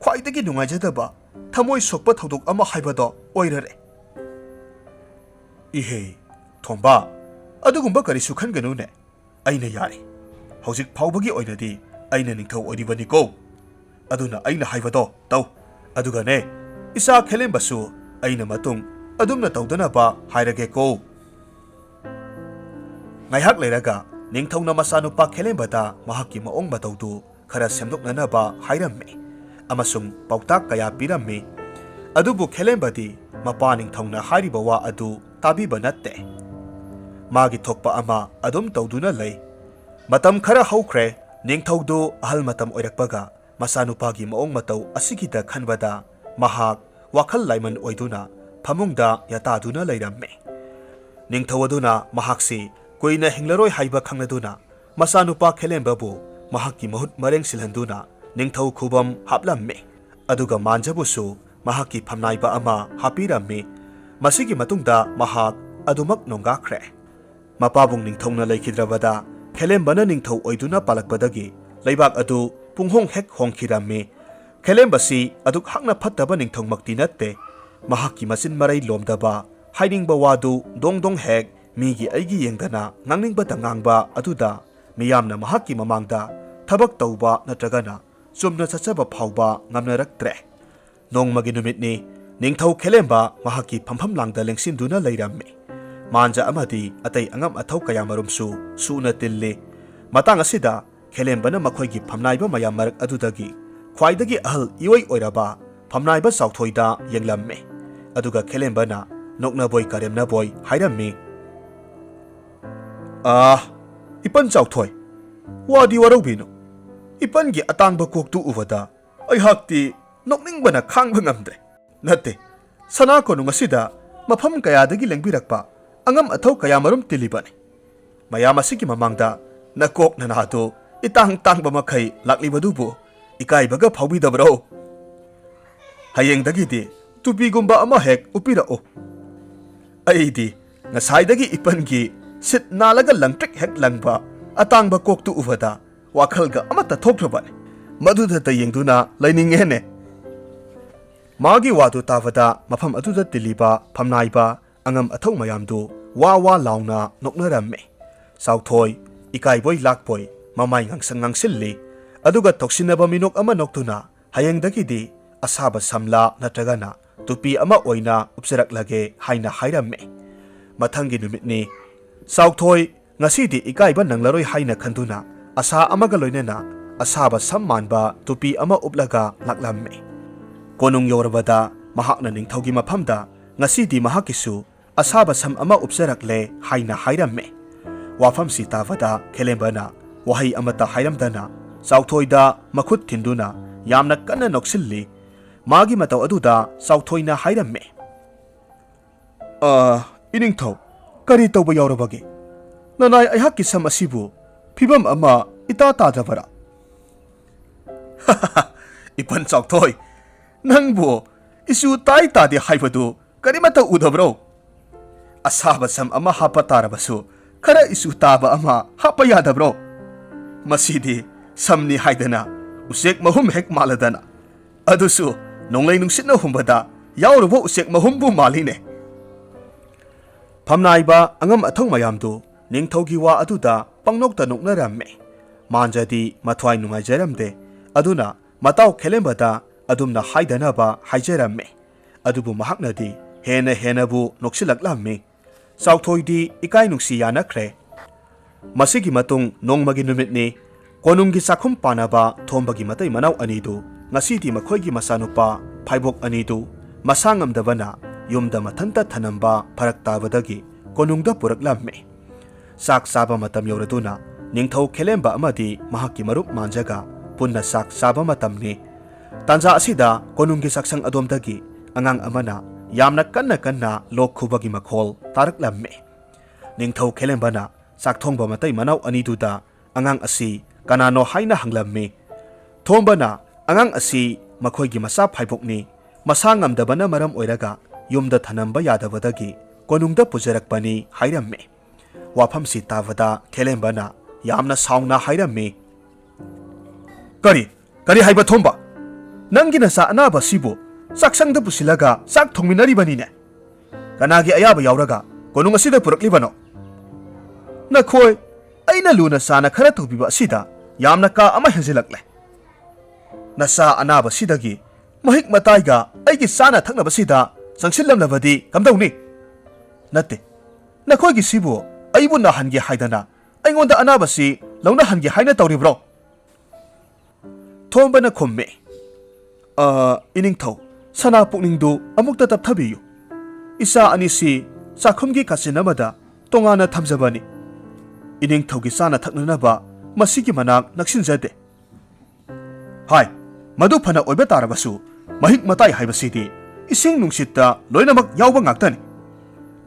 ꯈ꯭ꯋꯥꯏꯗꯒꯤ ꯅꯨꯡꯉꯥꯏꯖꯗꯕ, ꯊꯃꯣꯏ ꯁꯣꯛꯄ ꯊꯧꯗꯣꯛ ꯑꯃ ꯍꯥꯏꯕꯗꯣ ꯑꯣꯏꯔꯔꯦ꯫" "ꯏꯍꯦ, ꯊꯣꯝꯕ, ꯑꯗꯨꯒꯨꯝꯕ ꯀꯔꯤꯁꯨ ꯈꯟꯒꯅꯨꯅꯦ꯫ ꯑꯩꯅ ꯌꯥꯔꯦ꯫ ꯍꯧꯖꯤꯛ ꯐꯥꯎꯕꯒꯤ ꯑꯣꯏꯅꯗꯤ ꯑꯩꯅ ꯅꯤꯡꯊꯧ ꯑꯣꯏꯔꯤꯕꯅꯤꯀꯣ꯫ ꯑꯗꯨꯅ ꯑꯩꯅ ꯍꯥꯏꯕꯗꯣ ꯇꯧ꯫ ꯑꯗꯨꯒꯅꯦ, ꯏꯆꯥ ꯈꯦꯂꯦꯝꯕꯁꯨ ꯑꯩꯅ ꯃꯇꯨꯡ ꯑꯗꯨꯝꯅ ꯇꯧꯗꯅꯕ ꯍꯥꯏꯔꯒꯦꯀꯣ꯫" ꯉꯥꯏꯍꯥꯛ ꯂꯩꯔꯒ ꯅꯤꯡꯊꯧꯅ ꯃꯆꯥꯅꯨꯄꯥ ꯈꯦꯂꯦꯝꯕꯗ ꯃꯍꯥꯛꯀꯤ ꯃꯑꯣꯡ ꯃꯇꯧꯗꯨ ꯈꯔ ꯁꯦꯝꯗꯣꯛꯅꯅꯕ ꯍꯥꯏꯔꯝꯃꯤ ꯑꯃꯁꯨꯡ ꯄꯥꯎꯇꯥꯛ ꯀꯌꯥ ꯄꯤꯔꯝꯃꯤ꯫ ꯑꯗꯨꯕꯨ ꯈꯦꯂꯦꯝꯕꯗꯤ ꯃꯄꯥ ꯅꯤꯡꯊꯧꯅ ꯍꯥꯏꯔꯤꯕ ꯋꯥ ꯑꯗꯨ ꯇꯥꯕꯤꯕ ꯅꯠꯇꯦ꯫ ꯃꯥꯒꯤ ꯊꯣꯛꯄ ꯑꯃ ꯑꯗꯨꯝ ꯇꯧꯗꯨꯅ ꯂꯩ꯫ ꯃꯇꯝ ꯈꯔ ꯍꯧꯈ꯭ꯔꯦ꯫ ꯅꯤꯡꯊꯧꯗꯨ ꯑꯍꯜ ꯃꯇꯝ ꯑꯣꯏꯔꯛꯄꯒ ꯃꯆꯥꯅꯨꯄꯥꯒꯤ ꯃꯑꯣꯡ ꯃꯇꯧ ꯑꯁꯤꯒꯤꯗ ꯈꯟꯕꯗ ꯃꯍꯥꯛ ꯋꯥꯈꯜ ꯂꯥꯏꯃꯟ ꯑꯣꯏꯗꯨꯅ ꯐꯃꯨꯡꯗ ꯌꯥꯇꯥꯗꯨꯅ ꯂꯩꯔꯝꯃꯤ꯫ ꯅꯤꯡꯊꯧ ꯑꯗꯨꯅ ꯃꯍꯥꯛꯁꯤ ꯀꯨꯏꯅ ꯍꯤꯡꯂꯔꯣꯏ ꯍꯥꯏꯕ ꯈꯪꯂꯗꯨꯅ ꯃꯆꯥꯅꯨꯄꯥ ꯈꯦꯂꯦꯝꯕꯕꯨ ꯃꯍꯥꯛꯀꯤ ꯃꯍꯨꯠ ꯃꯔꯦꯡ ꯁꯤꯜꯍꯟꯗꯨꯅ ꯅꯤꯡꯊꯧ ꯈꯨꯕꯝ ꯍꯥꯞꯂꯝꯃꯤ꯫ ꯑꯗꯨꯒ ꯃꯥꯟꯖꯕꯨꯁꯨ ꯃꯍꯥꯛꯀꯤ ꯐꯝꯅꯥꯏꯕ ꯑꯃ ꯍꯥꯞꯄꯤꯔꯝꯃꯤ꯫ ꯃꯁꯤꯒꯤ ꯃꯇꯨꯡꯗ ꯃꯍꯥꯛ ꯑꯗꯨꯃꯛ ꯅꯣꯡꯒꯥꯈ꯭ꯔꯦ꯫ ꯃꯄꯥꯕꯨꯡ ꯅꯤꯡꯊꯧꯅ ꯂꯩꯈꯤꯗ꯭ꯔꯕꯗ ꯈꯦꯂꯦꯝꯕꯅ ꯅꯤꯡꯊꯧ ꯑꯣꯏꯗꯨꯅ ꯄꯥꯜꯂꯛꯄꯗꯒꯤ ꯂꯩꯕꯥꯛ ꯑꯗꯨ ꯄꯨꯡꯍꯣꯡ ꯍꯦꯛ ꯍꯣꯡꯈꯤꯔꯝꯃꯤ꯫ ꯈꯦꯂꯦꯝꯕꯁꯤ ꯑꯗꯨꯛ ꯍꯥꯛꯅ ꯐꯠꯇꯕ ꯅꯤꯡꯊꯧꯃꯛꯇꯤ ꯅꯠꯇꯦ꯫ ꯃꯍꯥꯛꯀꯤ ꯃꯆꯤꯟ ꯃꯔꯩ ꯂꯣꯝꯗꯕ, ꯍꯥꯏꯅꯤꯡꯕ ꯋꯥꯗꯨ ꯗꯣꯡ ꯗꯣꯡ ꯍꯦꯛ ꯃꯤꯒꯤ ꯑꯩꯒꯤ ꯌꯦꯡꯗꯅ ꯉꯥꯡꯅꯤꯡꯕꯇ ꯉꯥꯡꯕ ꯑꯗꯨꯗ ꯃꯤꯌꯥꯝꯅ ꯃꯍꯥꯛꯀꯤ ꯃꯃꯥꯡꯗ ꯊꯕꯛ ꯇꯧꯕ ꯅꯠꯇ꯭ꯔꯒꯅ ꯆꯨꯝꯅ ꯆꯠꯆꯕ ꯐꯥꯎꯕ ꯉꯝꯅꯔꯛꯇ꯭ꯔꯦ꯫ ꯅꯣꯡꯃꯒꯤ ꯅꯨꯃꯤꯠꯅꯤ꯫ ꯅꯤꯡꯊꯧ ꯈꯦꯂꯦꯝꯕ ꯃꯍꯥꯛꯀꯤ ꯐꯝꯐꯝ ꯂꯥꯡꯗ ꯂꯦꯡꯁꯤꯟꯗꯨꯅ ꯂꯩꯔꯝꯃꯤ꯫ ꯃꯥꯟꯖ ꯑꯃꯗꯤ ꯑꯇꯩ ꯑꯉꯝ ꯑꯊꯧ ꯀꯌꯥꯃꯔꯨꯝꯁꯨ ꯁꯨꯅ ꯇꯤꯜꯂꯤ꯫ ꯃꯇꯥꯡ ꯑꯁꯤꯗ ꯈꯦꯂꯦꯝꯕꯅ ꯃꯈꯣꯏꯒꯤ ꯐꯝꯅꯥꯏꯕ ꯃꯌꯥꯝ ꯃꯔꯛ ꯑꯗꯨꯗꯒꯤ ꯈ꯭ꯋꯥꯏꯗꯒꯤ ꯑꯍꯜ ꯏꯑꯣꯏ ꯑꯣꯏꯔꯕ ꯐꯝꯅꯥꯏꯕ ꯆꯥꯎꯊꯣꯏꯗ ꯌꯦꯡꯂꯝꯃꯤ꯫ ꯑꯗꯨꯒ ꯈꯦꯂꯦꯝꯕꯅ ꯅꯣꯛꯅꯕꯣꯏ ꯀꯔꯦꯝꯅꯕꯣꯏ ꯍꯥꯏꯔꯝꯃꯤ, "ꯑꯥ, ꯏꯄꯟ ꯆꯥꯎꯊꯣꯏ, ꯋꯥꯗꯤ ꯋꯥꯔꯧꯕꯤꯅꯨ꯫ ꯏꯄꯟꯒꯤ ꯑꯇꯥꯡꯕ ꯀꯣꯛꯇꯨ ꯎꯕꯗ ꯑꯩꯍꯥꯛꯇꯤ ꯅꯣꯛꯅꯤꯡꯕꯅ ꯈꯥꯡꯕ ꯉꯝꯗ꯭ꯔꯦ꯫ ꯅꯠꯇꯦ, ꯁꯅꯥ ꯀꯣꯅꯨꯡ ꯑꯁꯤꯗ ꯃꯐꯝ ꯀꯌꯥꯗꯒꯤ ꯂꯦꯡꯕꯤꯔꯛꯄ ꯑꯉꯝ ꯑꯊꯧ ꯀꯌꯥꯃꯔꯨꯝ ꯇꯤꯜꯂꯤꯕꯅꯤ꯫ ꯃꯌꯥꯝ ꯑꯁꯤꯒꯤ ꯃꯃꯥꯡꯗ ꯅꯀꯣꯛ ꯅꯅꯥꯗꯨ ꯏꯇꯥꯡ ꯇꯥꯡꯕ ꯃꯈꯩ ꯂꯥꯛꯂꯤꯕꯗꯨꯕꯨ ꯏꯀꯥꯏꯕꯒ ꯐꯥꯎꯕꯤꯗꯕ꯭ꯔꯣ? ꯍꯌꯦꯡꯗꯒꯤꯗꯤ ꯇꯨꯄꯤꯒꯨꯝꯕ ꯑꯃ ꯍꯦꯛ ꯎꯞꯄꯤꯔꯛꯎ꯫ ꯑꯩꯗꯤ ꯉꯁꯥꯏꯗꯒꯤ ꯏꯄꯟꯒꯤ ꯁꯤꯠ ꯅꯥꯜꯂꯒ ꯂꯪꯇ꯭ꯔꯤꯛ ꯍꯦꯛ ꯂꯪꯕ ꯑꯇꯥꯡꯕ ꯀꯣꯛꯇꯨ ꯎꯕꯗ ꯋꯥꯈꯜꯒ ꯑꯃꯠꯇ ꯊꯣꯛꯇ꯭ꯔꯕꯅꯤ꯫ ꯃꯗꯨꯗꯇ ꯌꯦꯡꯗꯨꯅ ꯂꯩꯅꯤꯡꯉꯦꯅꯦ꯫" ꯃꯥꯒꯤ ꯋꯥꯗꯨ ꯇꯥꯕꯗ ꯃꯐꯝ ꯑꯗꯨꯗ ꯇꯤꯜꯂꯤꯕ ꯐꯝꯅꯥꯏꯕ ꯑꯉꯝ ꯑꯊꯧ ꯃꯌꯥꯝꯗꯨ ꯋꯥ ꯋꯥ ꯂꯥꯎꯅ ꯅꯣꯛꯅꯔꯝꯃꯤ꯫ ꯆꯥꯎꯊꯣꯏ, ꯏꯀꯥꯏꯕꯣꯏ ꯂꯥꯛꯄꯣꯏ, ꯃꯃꯥꯏ ꯉꯥꯡꯁꯪ ꯉꯥꯡꯁꯤꯜꯂꯤ꯫ ꯑꯗꯨꯒ ꯇꯧꯁꯤꯟꯅꯕ ꯃꯤꯅꯣꯛ ꯑꯃ ꯅꯣꯛꯇꯨꯅ, "ꯍꯌꯦꯡꯗꯒꯤꯗꯤ ꯑꯁꯥꯕ ꯁꯝꯂꯥ ꯅꯠꯇ꯭ꯔꯒꯅ ꯇꯨꯄꯤ ꯑꯃ ꯑꯣꯏꯅ ꯎꯞꯆꯔꯛꯂꯒꯦ" ꯍꯥꯏꯅ ꯍꯥꯏꯔꯝꯃꯤ꯫ ꯃꯊꯪꯒꯤ ꯅꯨꯃꯤꯠꯅꯤ꯫ ꯆꯥꯎꯊꯣꯏ ꯉꯁꯤꯗꯤ ꯏꯀꯥꯏꯕ ꯅꯪꯂꯔꯣꯏ ꯍꯥꯏꯅ ꯈꯟꯗꯨꯅ ꯑꯁꯥ ꯑꯃꯒ ꯂꯣꯏꯅꯅ ꯑꯁꯥꯕ ꯁꯝ ꯃꯥꯟꯕ ꯇꯨꯄꯤ ꯑꯃ ꯎꯞꯂꯒ ꯂꯥꯛꯂꯝꯃꯤ꯫ ꯀꯣꯅꯨꯡ ꯌꯧꯔꯕꯗ ꯃꯍꯥꯛꯅ ꯅꯤꯡꯊꯧꯒꯤ ꯃꯐꯝꯗ ꯉꯁꯤꯗꯤ ꯃꯍꯥꯛꯀꯤꯁꯨ ꯑꯁꯥꯕ ꯁꯝ ꯑꯃ ꯎꯞꯆꯔꯛꯂꯦ ꯍꯥꯏꯅ ꯍꯥꯏꯔꯝꯃꯦ꯫ ꯋꯥꯐꯝꯁꯤ ꯇꯥꯕꯗ ꯈꯦꯂꯦꯝꯕꯅ ꯋꯥꯍꯩ ꯑꯃꯠꯇ ꯍꯥꯏꯔꯝꯗꯅ ꯆꯥꯎꯊꯣꯏꯗ ꯃꯈꯨꯠ ꯊꯤꯟꯗꯨꯅ ꯌꯥꯝꯅ ꯀꯟꯅ ꯅꯣꯛꯁꯤꯜꯂꯤ꯫ ꯃꯥꯒꯤ ꯃꯇꯧ ꯑꯗꯨꯗ ꯆꯥꯎꯊꯣꯏꯅ ꯍꯥꯏꯔꯝꯃꯦ, "ꯑ, ꯏꯅꯤꯡꯊꯧ, ꯀꯔꯤ ꯇꯧꯕ ꯌꯥꯎꯔꯕꯒꯦ? ꯅꯅꯥꯏ ꯑꯩꯍꯥꯛꯀꯤ ꯁꯝ ꯑꯁꯤꯕꯨ ꯐꯤꯕꯝ ꯑꯃ ꯏꯇꯥ ꯇꯥꯗꯕꯔꯥ?" "ꯏꯄꯟ ꯆꯥꯎꯊꯣꯏ, ꯅꯪꯕꯨ ꯏꯆꯨ ꯇꯥꯏ ꯇꯥꯗꯦ ꯍꯥꯏꯕꯗꯨ ꯀꯔꯤꯃꯠꯇ ꯎꯗꯕ꯭ꯔꯣ? ꯑꯁꯥꯕ ꯁꯝ ꯑꯃ ꯍꯥꯞꯄ ꯇꯥꯔꯕꯁꯨ ꯈꯔ ꯏꯆꯨ ꯇꯥꯕ ꯑꯃ ꯍꯥꯞꯄ ꯌꯥꯗꯕ꯭ꯔꯣ? ꯃꯁꯤꯗꯤ ꯁꯝꯅꯤ ꯍꯥꯏꯗꯅ ꯎꯆꯦꯛ ꯃꯍꯨꯝ ꯍꯦꯛ ꯃꯥꯜꯂꯗꯅ꯫ ꯑꯗꯨꯁꯨ ꯅꯣꯡꯂꯩ ꯅꯨꯡꯁꯤꯠꯅ ꯍꯨꯝꯕꯗ ꯌꯥꯎꯔꯨꯕ ꯎꯆꯦꯛ ꯃꯍꯨꯝꯕꯨ ꯃꯥꯜꯂꯤꯅꯦ꯫" ꯐꯝꯅꯥꯏꯕ ꯑꯉꯝ ꯑꯊꯧ ꯃꯌꯥꯝꯗꯨ ꯅꯤꯡꯊꯧꯒꯤ ꯋꯥ ꯑꯗꯨꯗ ꯄꯪꯅꯣꯛꯇ ꯅꯣꯛꯅꯔꯝꯃꯤ꯫ ꯃꯥꯟꯖꯗꯤ ꯃꯊ꯭ꯋꯥꯏ ꯅꯨꯡꯉꯥꯏꯖꯔꯝꯗꯦ꯫ ꯑꯗꯨꯅ ꯃꯇꯥꯎ ꯈꯦꯂꯦꯝꯕꯗ ꯑꯗꯨꯝꯅ ꯍꯥꯏꯗꯅꯕ ꯍꯥꯏꯖꯔꯝꯃꯤ꯫ ꯑꯗꯨꯕꯨ ꯃꯍꯥꯛꯅꯗꯤ ꯍꯦꯟꯅ ꯍꯦꯟꯅꯕꯨ ꯅꯣꯛꯁꯤꯜꯂꯛꯂꯝꯃꯤ꯫ ꯆꯥꯎꯊꯣꯏꯗꯤ ꯏꯀꯥꯏ ꯅꯨꯡꯁꯤ ꯌꯥꯅꯈ꯭ꯔꯦ꯫ ꯃꯁꯤꯒꯤ ꯃꯇꯨꯡ ꯅꯣꯡꯃꯒꯤ ꯅꯨꯃꯤꯠꯅꯤ꯫ ꯀꯣꯅꯨꯡꯒꯤ ꯆꯥꯛꯈꯨꯝ ꯄꯥꯟꯅꯕ ꯊꯣꯝꯕꯒꯤ ꯃꯇꯩ ꯃꯅꯥꯎ ꯑꯅꯤꯗꯨ ꯉꯁꯤꯗꯤ ꯃꯈꯣꯏꯒꯤ ꯃꯆꯥꯅꯨꯄꯥ ꯐꯥꯏꯕꯣꯛ ꯑꯅꯤꯗꯨ ꯃꯁꯥ ꯉꯝꯗꯕꯅ ꯌꯨꯝꯗ ꯃꯊꯟꯇ ꯊꯅꯝꯕ ꯐꯔꯛ ꯇꯥꯕꯗꯒꯤ ꯀꯣꯅꯨꯡꯗ ꯄꯨꯔꯛꯂꯝꯃꯤ꯫ ꯆꯥꯛ ꯆꯥꯕ ꯃꯇꯝ ꯌꯧꯔꯗꯨꯅ ꯅꯤꯡꯊꯧ ꯈꯦꯂꯦꯝꯕ ꯑꯃꯗꯤ ꯃꯍꯥꯛꯀꯤ ꯃꯔꯨꯞ ꯃꯥꯟꯖꯒ ꯄꯨꯟꯅ ꯆꯥꯛ ꯆꯥꯕ ꯃꯇꯝꯅꯤ꯫ ꯇꯥꯟꯖꯥ ꯑꯁꯤꯗ ꯀꯣꯅꯨꯡꯒꯤ ꯆꯥꯛꯁꯪ ꯑꯗꯣꯝꯗꯒꯤ ꯑꯉꯥꯡ ꯑꯃꯅ ꯌꯥꯝꯅ ꯀꯟꯅ ꯀꯟꯅ ꯂꯣꯛ ꯈꯨꯕꯒꯤ ꯃꯈꯣꯜ ꯇꯥꯔꯛꯂꯝꯃꯤ꯫ ꯅꯤꯡꯊꯧ ꯈꯦꯂꯦꯝꯕꯅ ꯆꯥꯛꯊꯣꯡꯕ ꯃꯇꯩ ꯃꯅꯥꯎ ꯑꯅꯤꯗꯨꯗ ꯑꯉꯥꯡ ꯑꯁꯤ ꯀꯅꯥꯅꯣ ꯍꯥꯏꯅ ꯍꯪꯂꯝꯃꯤ꯫ ꯊꯣꯝꯕꯅ ꯑꯉꯥꯡ ꯑꯁꯤ ꯃꯈꯣꯏꯒꯤ ꯃꯆꯥ ꯐꯥꯏꯕꯣꯛꯅꯤ, ꯃꯁꯥ ꯉꯝꯗꯕꯅ ꯃꯔꯝ ꯑꯣꯏꯔꯒ ꯌꯨꯝꯗ ꯊꯅꯝꯕ ꯌꯥꯗꯕꯗꯒꯤ ꯀꯣꯅꯨꯡꯗ ꯄꯨꯖꯔꯛꯄꯅꯤ ꯍꯥꯏꯔꯝꯃꯤ꯫ ꯋꯥꯐꯝꯁꯤ ꯇꯥꯕꯗ ꯈꯦꯂꯦꯝꯕꯅ ꯌꯥꯝꯅ ꯁꯥꯎꯅ ꯍꯥꯏꯔꯝꯃꯤ, "ꯀꯔꯤ? ꯀꯔꯤ ꯍꯥꯏꯕ ꯊꯣꯝꯕ? ꯅꯪꯒꯤ ꯅꯆꯥ ꯑꯅꯥꯕ ꯑꯁꯤꯕꯨ ꯆꯥꯛꯁꯪꯗ ꯄꯨꯁꯤꯜꯂꯒ ꯆꯥꯛ ꯊꯣꯡꯃꯤꯟꯅꯔꯤꯕꯅꯤꯅꯦ? ꯀꯅꯥꯒꯤ ꯑꯌꯥꯕ ꯌꯥꯎꯔꯒ ꯀꯣꯅꯨꯡ ꯑꯁꯤꯗ ꯄꯨꯔꯛꯂꯤꯕꯅꯣ? ꯅꯈꯣꯏ, ꯑꯩꯅ ꯂꯨꯅ ꯆꯥꯅ ꯈꯔ ꯇꯧꯕꯤꯕ ꯑꯁꯤꯗ ꯌꯥꯝꯅ ꯀꯥ ꯑꯃ ꯍꯦꯟꯖꯤꯜꯂꯛꯂꯦ꯫ ꯅꯆꯥ ꯑꯅꯥꯕꯁꯤꯗꯒꯤ ꯃꯍꯤꯛ ꯃꯇꯥꯏꯒ ꯑꯩꯒꯤ ꯆꯥꯅ ꯊꯛꯅꯕꯁꯤꯗ ꯆꯪꯁꯤꯜꯂꯝꯂꯕꯗꯤ ꯀꯝꯗꯧꯅꯤ? ꯅꯠꯇꯦ, ꯅꯈꯣꯏꯒꯤꯁꯤꯕꯨ ꯑꯩꯕꯨ ꯅꯥꯍꯟꯒꯦ ꯍꯥꯏꯗꯅ ꯑꯩꯉꯣꯟꯗ ꯑꯅꯥꯕꯁꯤ ꯂꯧꯅꯍꯟꯒꯦ ꯍꯥꯏꯅ ꯇꯧꯔꯤꯕ꯭ꯔꯣ?" ꯊꯣꯝꯕꯅ ꯈꯨꯝꯃꯤ, "ꯑ, ꯏꯅꯤꯡꯊꯧ, ꯁꯅꯥ ꯄꯨꯛꯅꯤꯡꯗꯨ ꯑꯃꯨꯛꯇ ꯇꯞꯊꯕꯤꯌꯨ꯫ ꯏꯆꯥ ꯑꯅꯤꯁꯤ ꯆꯥꯛꯈꯨꯝꯒꯤ ꯀꯥꯆꯤꯟ ꯑꯃꯗ ꯇꯣꯉꯥꯟꯅ ꯊꯝꯖꯕꯅꯤ꯫ ꯏꯅꯤꯡꯊꯧꯒꯤ ꯆꯥꯅ ꯊꯛꯅꯅꯕ ꯃꯁꯤꯒꯤ ꯃꯅꯥꯛ ꯅꯛꯁꯤꯟꯖꯗꯦ꯫ ꯍꯥꯏ, ꯃꯗꯨ ꯐꯅ ꯑꯣꯏꯕ ꯇꯥꯔꯕꯁꯨ, ꯃꯍꯤꯛ ꯃꯇꯥꯏ ꯍꯥꯏꯕꯁꯤꯗꯤ ꯏꯁꯤꯡ ꯅꯨꯡꯁꯤꯠꯇ ꯂꯣꯏꯅꯃꯛ ꯌꯥꯎꯕ ꯉꯥꯛꯇꯅꯤ꯫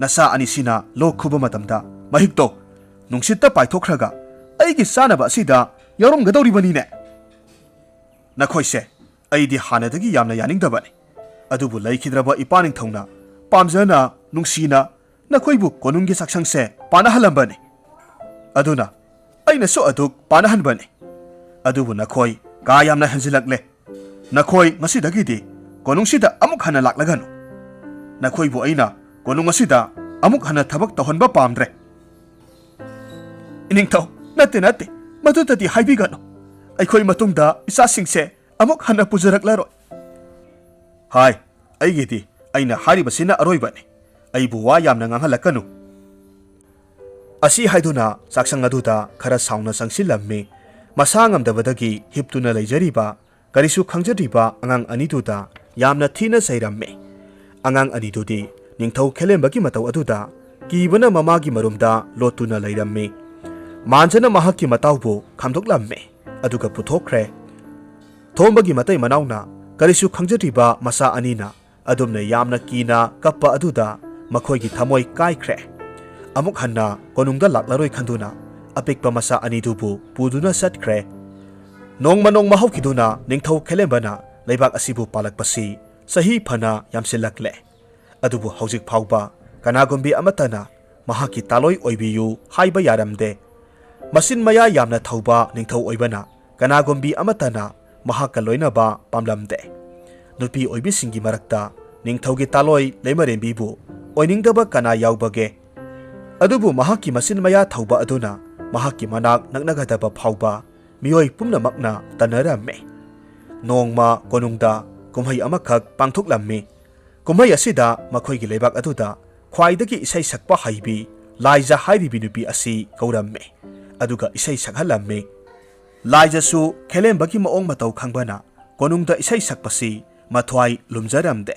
ꯅꯆꯥ ꯑꯅꯤꯁꯤꯅ ꯂꯣꯛ ꯈꯨꯕ ꯃꯇꯝꯗ ꯃꯍꯤꯛꯇꯣ ꯅꯨꯡꯁꯤꯠꯇ ꯄꯥꯏꯊꯣꯛꯈ꯭ꯔꯒ ꯑꯩꯒꯤ ꯆꯥꯅꯕ ꯑꯁꯤꯗ ꯌꯥꯎꯔꯝꯒꯗꯧꯔꯤꯕꯅꯤꯅꯦ꯫ ꯅꯈꯣꯏꯁꯦ ꯑꯩꯗꯤ ꯍꯥꯟꯅꯗꯒꯤ ꯌꯥꯝꯅ ꯌꯥꯅꯤꯡꯗꯕꯅꯤ, ꯑꯗꯨꯕꯨ ꯂꯩꯈꯤꯗ꯭ꯔꯕ ꯏꯄꯥ ꯅꯤꯡꯊꯧꯅ ꯄꯥꯝꯖꯅ, ꯅꯨꯡꯁꯤꯅ ꯅꯈꯣꯏꯕꯨ ꯀꯣꯅꯨꯡꯒꯤ ꯆꯥꯛꯁꯪꯁꯦ ꯄꯥꯟꯅꯍꯜꯂꯝꯕꯅꯤ꯫ ꯑꯗꯨꯅ ꯑꯩꯅꯁꯨ ꯑꯗꯨꯛ ꯄꯥꯟꯅꯍꯟꯕꯅꯤ꯫ ꯑꯗꯨꯕꯨ ꯅꯈꯣꯏ ꯀꯥ ꯌꯥꯝꯅ ꯍꯦꯟꯖꯤꯜꯂꯛꯂꯦ꯫ ꯅꯈꯣꯏ ꯉꯁꯤꯗꯒꯤꯗꯤ ꯀꯣꯅꯨꯡꯁꯤꯗ ꯑꯃꯨꯛ ꯍꯟꯅ ꯂꯥꯛꯂꯒꯅꯨ꯫ ꯅꯈꯣꯏꯕꯨ ꯑꯩꯅ ꯀꯣꯅꯨꯡ ꯑꯁꯤꯗ ꯑꯃꯨꯛ ꯍꯟꯅ ꯊꯕꯛ ꯇꯧꯍꯟꯕ ꯄꯥꯝꯗ꯭ꯔꯦ꯫ ꯏꯅꯤꯡꯊꯧ, ꯅꯠꯇꯦ, ꯅꯠꯇꯦ, ꯃꯗꯨꯗꯗꯤ ꯍꯥꯏꯕꯤꯒꯅꯨ꯫ ꯑꯩꯈꯣꯏ ꯃꯇꯨꯡꯗ ꯏꯆꯥꯁꯤꯡꯁꯦ ꯑꯃꯨꯛ ꯍꯟꯅ ꯄꯨꯖꯔꯛꯂꯔꯣꯏ꯫ ꯍꯥꯏ, ꯑꯩꯒꯤꯗꯤ ꯑꯩꯅ ꯍꯥꯏꯔꯤꯕꯁꯤꯅ ꯑꯔꯣꯏꯕꯅꯤ꯫ ꯑꯩꯕꯨ ꯋꯥ ꯌꯥꯝꯅ ꯉꯥꯡꯍꯜꯂꯛꯀꯅꯨ꯫ ꯑꯁꯤ ꯍꯥꯏꯗꯨꯅ ꯆꯥꯛꯁꯪ ꯑꯗꯨꯗ ꯈꯔ ꯁꯥꯎꯅ ꯆꯪꯁꯤꯜꯂꯝꯃꯤ꯫ ꯃꯁꯥ ꯉꯝꯗꯕꯗꯒꯤ ꯍꯤꯞꯇꯨꯅ ꯂꯩꯖꯔꯤꯕ, ꯀꯔꯤꯁꯨ ꯈꯪꯖꯗ꯭ꯔꯤꯕ ꯑꯉꯥꯡ ꯑꯅꯤꯗꯨꯗ ꯌꯥꯝꯅ ꯊꯤꯅ ꯆꯩꯔꯝꯃꯤ꯫ ꯑꯉꯥꯡ ꯑꯅꯤꯗꯨꯗꯤ ꯅꯤꯡꯊꯧ ꯈꯦꯂꯦꯝꯕꯒꯤ ꯃꯇꯧ ꯑꯗꯨꯗ ꯀꯤꯕꯅ ꯃꯃꯥꯒꯤ ꯃꯔꯨꯝꯗ ꯂꯣꯠꯇꯨꯅ ꯂꯩꯔꯝꯃꯤ꯫ ꯃꯥꯟꯖꯅ ꯃꯍꯥꯛꯀꯤ ꯃꯇꯥꯎꯕꯨ ꯈꯥꯝꯗꯣꯛꯂꯝꯃꯤ, ꯑꯗꯨꯒ ꯄꯨꯊꯣꯛꯈ꯭ꯔꯦ꯫ ꯊꯣꯝꯕꯒꯤ ꯃꯇꯩ ꯃꯅꯥꯎꯅ ꯀꯔꯤꯁꯨ ꯈꯪꯖꯗ꯭ꯔꯤꯕ ꯃꯆꯥ ꯑꯅꯤꯅ ꯑꯗꯨꯝꯅ ꯌꯥꯝꯅ ꯀꯤꯅ ꯀꯞꯄ ꯑꯗꯨꯗ ꯃꯈꯣꯏꯒꯤ ꯊꯃꯣꯏ ꯀꯥꯏꯈ꯭ꯔꯦ꯫ ꯑꯃꯨꯛ ꯍꯟꯅ ꯀꯣꯅꯨꯡꯗ ꯂꯥꯛꯂꯔꯣꯏ ꯈꯟꯗꯨꯅ ꯑꯄꯤꯛꯄ ꯃꯆꯥ ꯑꯅꯤꯗꯨꯕꯨ ꯄꯨꯗꯨꯅ ꯆꯠꯈ꯭ꯔꯦ꯫ ꯅꯣꯡꯃ ꯅꯣꯡꯃ ꯍꯧꯈꯤꯗꯨꯅ ꯅꯤꯡꯊꯧ ꯈꯦꯂꯦꯝꯕꯅ ꯂꯩꯕꯥꯛ ꯑꯁꯤꯕꯨ ꯄꯥꯜꯂꯛꯄꯁꯤ ꯆꯍꯤ ꯐꯅ ꯌꯥꯝꯁꯤꯜꯂꯛꯂꯦ꯫ ꯑꯗꯨꯕꯨ ꯍꯧꯖꯤꯛ ꯐꯥꯎꯕ ꯀꯅꯥꯒꯨꯝꯕꯤ ꯑꯃꯠꯇꯅ ꯃꯍꯥꯛꯀꯤ ꯇꯥꯂꯣꯏ ꯑꯣꯏꯕꯤꯌꯨ ꯍꯥꯏꯕ ꯌꯥꯔꯝꯗꯦ꯫ ꯃꯆꯤꯟ ꯃꯌꯥ ꯌꯥꯝꯅ ꯊꯧꯕ ꯅꯤꯡꯊꯧ ꯑꯣꯏꯕꯅ ꯀꯅꯥꯒꯨꯝꯕꯤ ꯑꯃꯠꯇꯅ ꯃꯍꯥꯛꯀ ꯂꯣꯏꯅꯕ ꯄꯥꯝꯂꯝꯗꯦ꯫ ꯅꯨꯄꯤ ꯑꯣꯏꯕꯤꯁꯤꯡꯒꯤ ꯃꯔꯛꯇ ꯅꯤꯡꯊꯧꯒꯤ ꯇꯥꯂꯣꯏ ꯂꯩꯃꯔꯦꯝꯕꯤꯕꯨ ꯑꯣꯏꯅꯤꯡꯗꯕ ꯀꯅꯥ ꯌꯥꯎꯕꯒꯦ? ꯑꯗꯨꯕꯨ ꯃꯍꯥꯛꯀꯤ ꯃꯆꯤꯟ ꯃꯌꯥ ꯊꯧꯕ ꯑꯗꯨꯅ ꯃꯍꯥꯛꯀꯤ ꯃꯅꯥꯛ ꯅꯛꯅꯒꯗꯕ ꯐꯥꯎꯕ ꯃꯤꯑꯣꯏ ꯄꯨꯝꯅꯃꯛꯅ ꯇꯟꯅꯔꯝꯃꯤ꯫ ꯅꯣꯡꯃ ꯀꯣꯅꯨꯡꯗ ꯀꯨꯝꯍꯩ ꯑꯃꯈꯛ ꯄꯥꯡꯊꯣꯛꯂꯝꯃꯤ꯫ ꯀꯨꯝꯍꯩ ꯑꯁꯤꯗ ꯃꯈꯣꯏꯒꯤ ꯂꯩꯕꯥꯛ ꯑꯗꯨꯗ ꯈ꯭ꯋꯥꯏꯗꯒꯤ ꯏꯁꯩ ꯁꯛꯄ ꯍꯩꯕꯤ ꯂꯥꯏꯖ ꯍꯥꯏꯔꯤꯕꯤ ꯅꯨꯄꯤ ꯑꯁꯤ ꯀꯧꯔꯝꯃꯤ, ꯑꯗꯨꯒ ꯏꯁꯩ ꯁꯛꯍꯜꯂꯝꯃꯤ꯫ ꯂꯥꯏꯖꯁꯨ ꯈꯦꯂꯦꯝꯕꯒꯤ ꯃꯑꯣꯡ ꯃꯇꯧ ꯈꯪꯕꯅ ꯀꯣꯅꯨꯡꯗ ꯏꯁꯩ ꯁꯛꯄꯁꯤ ꯃꯊ꯭ꯋꯥꯏ ꯂꯨꯝꯖꯔꯝꯗꯦ꯫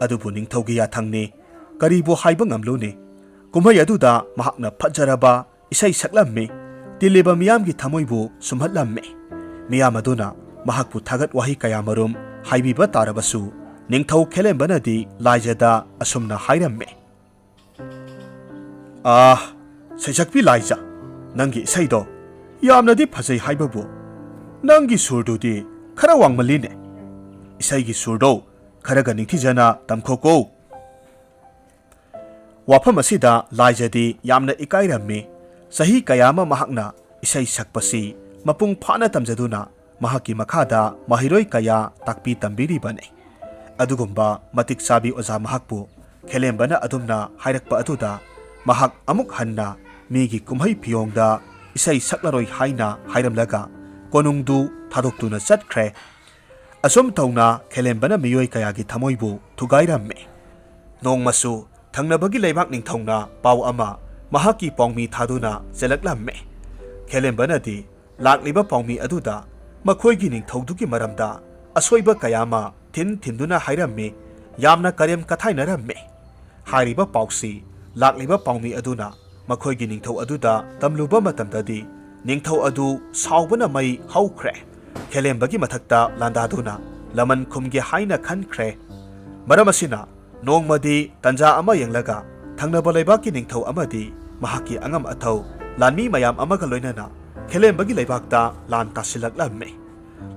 ꯑꯗꯨꯕꯨ ꯅꯤꯡꯊꯧꯒꯤ ꯌꯥꯊꯪꯅꯤ꯫ ꯀꯔꯤꯕꯨ ꯍꯥꯏꯕ ꯉꯝꯂꯨꯅꯤ? ꯀꯨꯝꯍꯩ ꯑꯗꯨꯗ ꯃꯍꯥꯛꯅ ꯐꯖꯔꯕ ꯏꯁꯩ ꯁꯛꯂꯝꯃꯤ, ꯇꯤꯜꯂꯤꯕ ꯃꯤꯌꯥꯝꯒꯤ ꯊꯃꯣꯏꯕꯨ ꯁꯨꯝꯍꯠꯂꯝꯃꯤ꯫ ꯃꯤꯌꯥꯝ ꯑꯗꯨꯅ ꯃꯍꯥꯛꯄꯨ ꯊꯥꯒꯠ ꯋꯥꯍꯩ ꯀꯌꯥꯃꯔꯨꯝ ꯍꯥꯏꯕꯤꯕ ꯇꯥꯔꯕꯁꯨ, ꯅꯤꯡꯊꯧ ꯈꯦꯂꯦꯝꯕꯅꯗꯤ ꯂꯥꯏꯖꯗ ꯑꯁꯨꯝꯅ ꯍꯥꯏꯔꯝꯃꯤ, "ꯑꯥ, ꯁꯩꯁꯛꯄꯤ ꯂꯥꯏꯖ, ꯅꯪꯒꯤ ꯏꯁꯩꯗꯣ ꯌꯥꯝꯅꯗꯤ ꯐꯖꯩ ꯍꯥꯏꯕꯕꯨ, ꯅꯪꯒꯤ ꯁꯨꯔꯗꯨꯗꯤ ꯈꯔ ꯋꯥꯡꯃꯜꯂꯤꯅꯦ꯫ ꯏꯁꯩꯒꯤ ꯁꯨꯔꯗꯣ ꯈꯔꯒ ꯅꯤꯡꯊꯤꯖꯅ ꯇꯝꯈꯣꯀꯣ"꯫ ꯋꯥꯐꯝ ꯑꯁꯤꯗ ꯂꯥꯏꯖꯗꯤ ꯌꯥꯝꯅ ꯏꯀꯥꯏꯔꯝꯃꯤ꯫ ꯆꯍꯤ ꯀꯌꯥ ꯑꯃ ꯃꯍꯥꯛꯅ ꯏꯁꯩ ꯁꯛꯄꯁꯤ ꯃꯄꯨꯡ ꯐꯥꯅ ꯇꯝꯖꯗꯨꯅ ꯃꯍꯥꯛꯀꯤ ꯃꯈꯥꯗ ꯃꯍꯩꯔꯣꯏ ꯀꯌꯥ ꯇꯥꯛꯄꯤ ꯇꯝꯕꯤꯔꯤꯕꯅꯤ꯫ ꯑꯗꯨꯒꯨꯝꯕ ꯃꯇꯤꯛ ꯆꯥꯕꯤ ꯑꯣꯖꯥ ꯃꯍꯥꯛꯄꯨ ꯈꯦꯂꯦꯝꯕꯅ ꯑꯗꯨꯝꯅ ꯍꯥꯏꯔꯛꯄ ꯑꯗꯨꯗ ꯃꯍꯥꯛ ꯑꯃꯨꯛ ꯍꯟꯅ ꯃꯤꯒꯤ ꯀꯨꯝꯍꯩ ꯐꯤꯌꯣꯡꯗ ꯏꯁꯩ ꯁꯛꯂꯔꯣꯏ ꯍꯥꯏꯅ ꯍꯥꯏꯔꯝꯂꯒ ꯀꯣꯅꯨꯡꯗꯨ ꯊꯥꯗꯣꯛꯇꯨꯅ ꯆꯠꯈ꯭ꯔꯦ꯫ ꯑꯁꯨꯝ ꯇꯧꯅ ꯈꯦꯂꯦꯝꯕꯅ ꯃꯤꯑꯣꯏ ꯀꯌꯥꯒꯤ ꯊꯃꯣꯏꯕꯨ ꯊꯨꯒꯥꯏꯔꯝꯃꯤ꯫ ꯅꯣꯡꯃꯁꯨ ꯊꯪꯅꯕꯒꯤ ꯂꯩꯕꯥꯛ ꯅꯤꯡꯊꯧꯅ ꯄꯥꯎ ꯑꯃ ꯃꯍꯥꯛꯀꯤ ꯄꯥꯎꯃꯤ ꯊꯥꯗꯨꯅ ꯆꯦꯜꯂꯛꯂꯝꯃꯤ꯫ ꯈꯦꯂꯦꯝꯕꯅꯗꯤ ꯂꯥꯛꯂꯤꯕ ꯄꯥꯎꯃꯤ ꯑꯗꯨꯗ ꯃꯈꯣꯏꯒꯤ ꯅꯤꯡꯊꯧꯗꯨꯒꯤ ꯃꯔꯝꯗ ꯑꯁꯣꯏꯕ ꯀꯌꯥ ꯑꯃ ꯊꯤꯟ ꯊꯤꯟꯗꯨꯅ ꯍꯥꯏꯔꯝꯃꯤ, ꯌꯥꯝꯅ ꯀꯔꯦꯝ ꯀꯊꯥꯏꯅꯔꯝꯃꯤ꯫ ꯍꯥꯏꯔꯤꯕ ꯄꯥꯎꯁꯤ ꯂꯥꯛꯂꯤꯕ ꯄꯥꯎꯃꯤ ꯑꯗꯨꯅ ꯃꯈꯣꯏꯒꯤ ꯅꯤꯡꯊꯧ ꯑꯗꯨꯗ ꯇꯝꯂꯨꯕ ꯃꯇꯝꯗꯗꯤ, ꯅꯤꯡꯊꯧ ꯑꯗꯨ ꯁꯥꯎꯕꯅ ꯃꯩ ꯍꯧꯈ꯭ꯔꯦ꯫ ꯈꯦꯂꯦꯝꯕꯒꯤ ꯃꯊꯛꯇ ꯂꯥꯟꯗꯥꯗꯨꯅ ꯂꯃꯟ ꯈꯨꯝꯒꯦ ꯍꯥꯏꯅ ꯈꯟꯈ꯭ꯔꯦ꯫ ꯃꯔꯝ ꯑꯁꯤꯅ, ꯅꯣꯡꯃꯗꯤ ꯇꯟꯖꯥ ꯑꯃ ꯌꯦꯡꯂꯒ, ꯊꯪꯅꯕ ꯂꯩꯕꯥꯛꯀꯤ ꯅꯤꯡꯊꯧ ꯑꯃꯗꯤ ꯃꯍꯥꯛꯀꯤ ꯑꯉꯝ ꯑꯊꯧ ꯂꯥꯟꯃꯤ ꯃꯌꯥꯝ ꯑꯃꯒ ꯂꯣꯏꯅꯅ ꯈꯦꯂꯦꯝꯕꯒꯤ ꯂꯩꯕꯥꯛꯇ ꯂꯥꯟ ꯇꯥꯁꯤꯜꯂꯛꯂꯝꯃꯤ꯫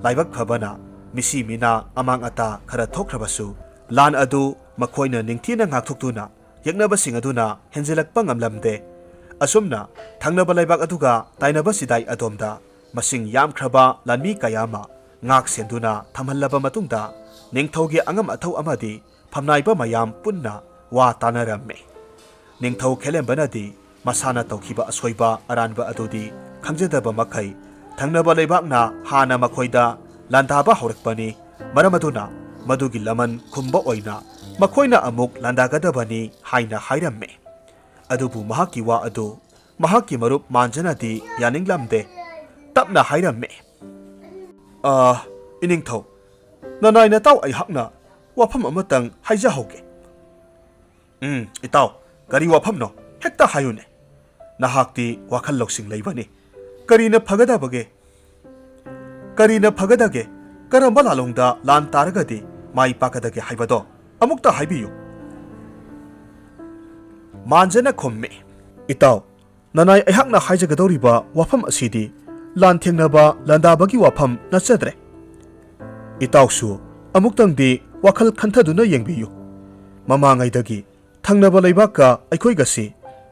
ꯂꯥꯏꯕꯛ ꯐꯕꯅ, ꯃꯤꯁꯤ ꯃꯤꯅꯥ ꯑꯃꯥꯡ ꯑꯇꯥ ꯈꯔ ꯊꯣꯛꯈ꯭ꯔꯕꯁꯨ, ꯂꯥꯟ ꯑꯗꯨ ꯃꯈꯣꯏꯅ ꯅꯤꯡꯊꯤꯅ ꯉꯥꯛꯊꯣꯛꯇꯨꯅ ꯌꯦꯛꯅꯕꯁꯤꯡ ꯑꯗꯨꯅ ꯍꯦꯟꯖꯤꯜꯂꯛꯄ ꯉꯝꯂꯝꯗꯦ꯫ ꯑꯁꯨꯝꯅ ꯊꯪꯅꯕ ꯂꯩꯕꯥꯛ ꯑꯗꯨꯒ ꯇꯥꯏꯅꯕ ꯁꯤꯗꯥꯏ ꯑꯗꯣꯝꯗ ꯃꯁꯤꯡ ꯌꯥꯝꯈ꯭ꯔꯕ ꯂꯥꯟꯃꯤ ꯀꯌꯥ ꯑꯃ ꯉꯥꯛ ꯁꯦꯟꯗꯨꯅ ꯊꯝꯍꯜꯂꯕ ꯃꯇꯨꯡꯗ, ꯅꯤꯡꯊꯧꯒꯤ ꯑꯉꯝ ꯑꯊꯧ ꯑꯃꯗꯤ ꯐꯝꯅꯥꯏꯕ ꯃꯌꯥꯝ ꯄꯨꯟꯅ ꯋꯥ ꯇꯥꯅꯔꯝꯃꯤ꯫ ꯅꯤꯡꯊꯧ ꯈꯦꯂꯦꯝꯕꯅꯗꯤ ꯃꯁꯥꯅ ꯇꯧꯈꯤꯕ ꯑꯁꯣꯏꯕ ꯑꯔꯥꯟꯕ ꯑꯗꯨꯗꯤ ꯈꯪꯖꯗꯕ ꯃꯈꯩ, ꯊꯪꯅꯕ ꯂꯩꯕꯥꯛꯅ ꯍꯥꯟꯅ ꯃꯈꯣꯏꯗ ꯂꯥꯟꯗꯥꯕ ꯍꯧꯔꯛꯄꯅꯤ꯫ ꯃꯔꯝ ꯑꯗꯨꯅ, ꯃꯗꯨꯒꯤ ꯂꯃꯟ ꯈꯨꯝꯕ ꯑꯣꯏꯅ ꯃꯈꯣꯏꯅ ꯑꯃꯨꯛ ꯂꯥꯟꯗꯥꯒꯗꯕꯅꯤ ꯍꯥꯏꯅ ꯍꯥꯏꯔꯝꯃꯤ꯫ ꯑꯗꯨꯕꯨ ꯃꯍꯥꯛꯀꯤ ꯋꯥ ꯑꯗꯨ ꯃꯍꯥꯛꯀꯤ ꯃꯔꯨꯞ ꯃꯥꯟꯖꯅꯗꯤ ꯌꯥꯅꯤꯡꯂꯝꯗꯦ꯫ ꯇꯞꯅ ꯍꯥꯏꯔꯝꯃꯤ, "ꯑꯥ, ꯏꯅꯤꯡꯊꯧ, ꯅꯅꯥꯏ ꯅꯇꯥꯎ ꯑꯩꯍꯥꯛꯅ ꯋꯥꯐꯝ ꯑꯃꯇꯪ ꯍꯥꯏꯖꯍꯧꯒꯦ"꯫ ꯎꯝ, ꯏꯇꯥꯎ, ꯀꯔꯤ ꯋꯥꯐꯝꯅꯣ? ꯍꯦꯛꯇ ꯍꯥꯏꯌꯨꯅꯦ꯫ ꯅꯍꯥꯛꯇꯤ ꯋꯥꯈꯜ ꯂꯧꯁꯤꯡ ꯂꯩꯕꯅꯤ꯫ ꯀꯔꯤꯅ ꯐꯒꯗꯕꯒꯦ? ꯀꯔꯤꯅ ꯐꯒꯗꯒꯦ? ꯀꯔꯝꯕ ꯂꯥꯂꯣꯡꯗ ꯂꯥꯟ ꯇꯥꯔꯒꯗꯤ ꯃꯥꯏ ꯄꯥꯛꯀꯗꯒꯦ ꯍꯥꯏꯕꯗꯣ ꯑꯃꯨꯛꯇ ꯍꯥꯏꯕꯤꯌꯨ꯫ ꯃꯥꯟꯖꯅ ꯈꯨꯝꯃꯤ, ꯏꯇꯥꯎ, ꯅꯅꯥꯏ ꯑꯩꯍꯥꯛꯅ ꯍꯥꯏꯖꯒꯗꯧꯔꯤꯕ ꯋꯥꯐꯝ ꯑꯁꯤꯗꯤ ꯂꯥꯟ ꯊꯦꯡꯅꯕ ꯂꯥꯟꯗꯥꯕꯒꯤ ꯋꯥꯐꯝ ꯅꯠꯆꯗ꯭ꯔꯦ꯫ ꯏꯇꯥꯎꯁꯨ ꯑꯃꯨꯛꯇꯪꯗꯤ ꯋꯥꯈꯜ ꯈꯟꯊꯗꯨꯅ ꯌꯦꯡꯕꯤꯌꯨ꯫ ꯃꯃꯥꯡꯉꯩꯗꯒꯤ ꯊꯪꯅꯕ ꯂꯩꯕꯥꯛꯀ ꯑꯩꯈꯣꯏꯒꯁꯤ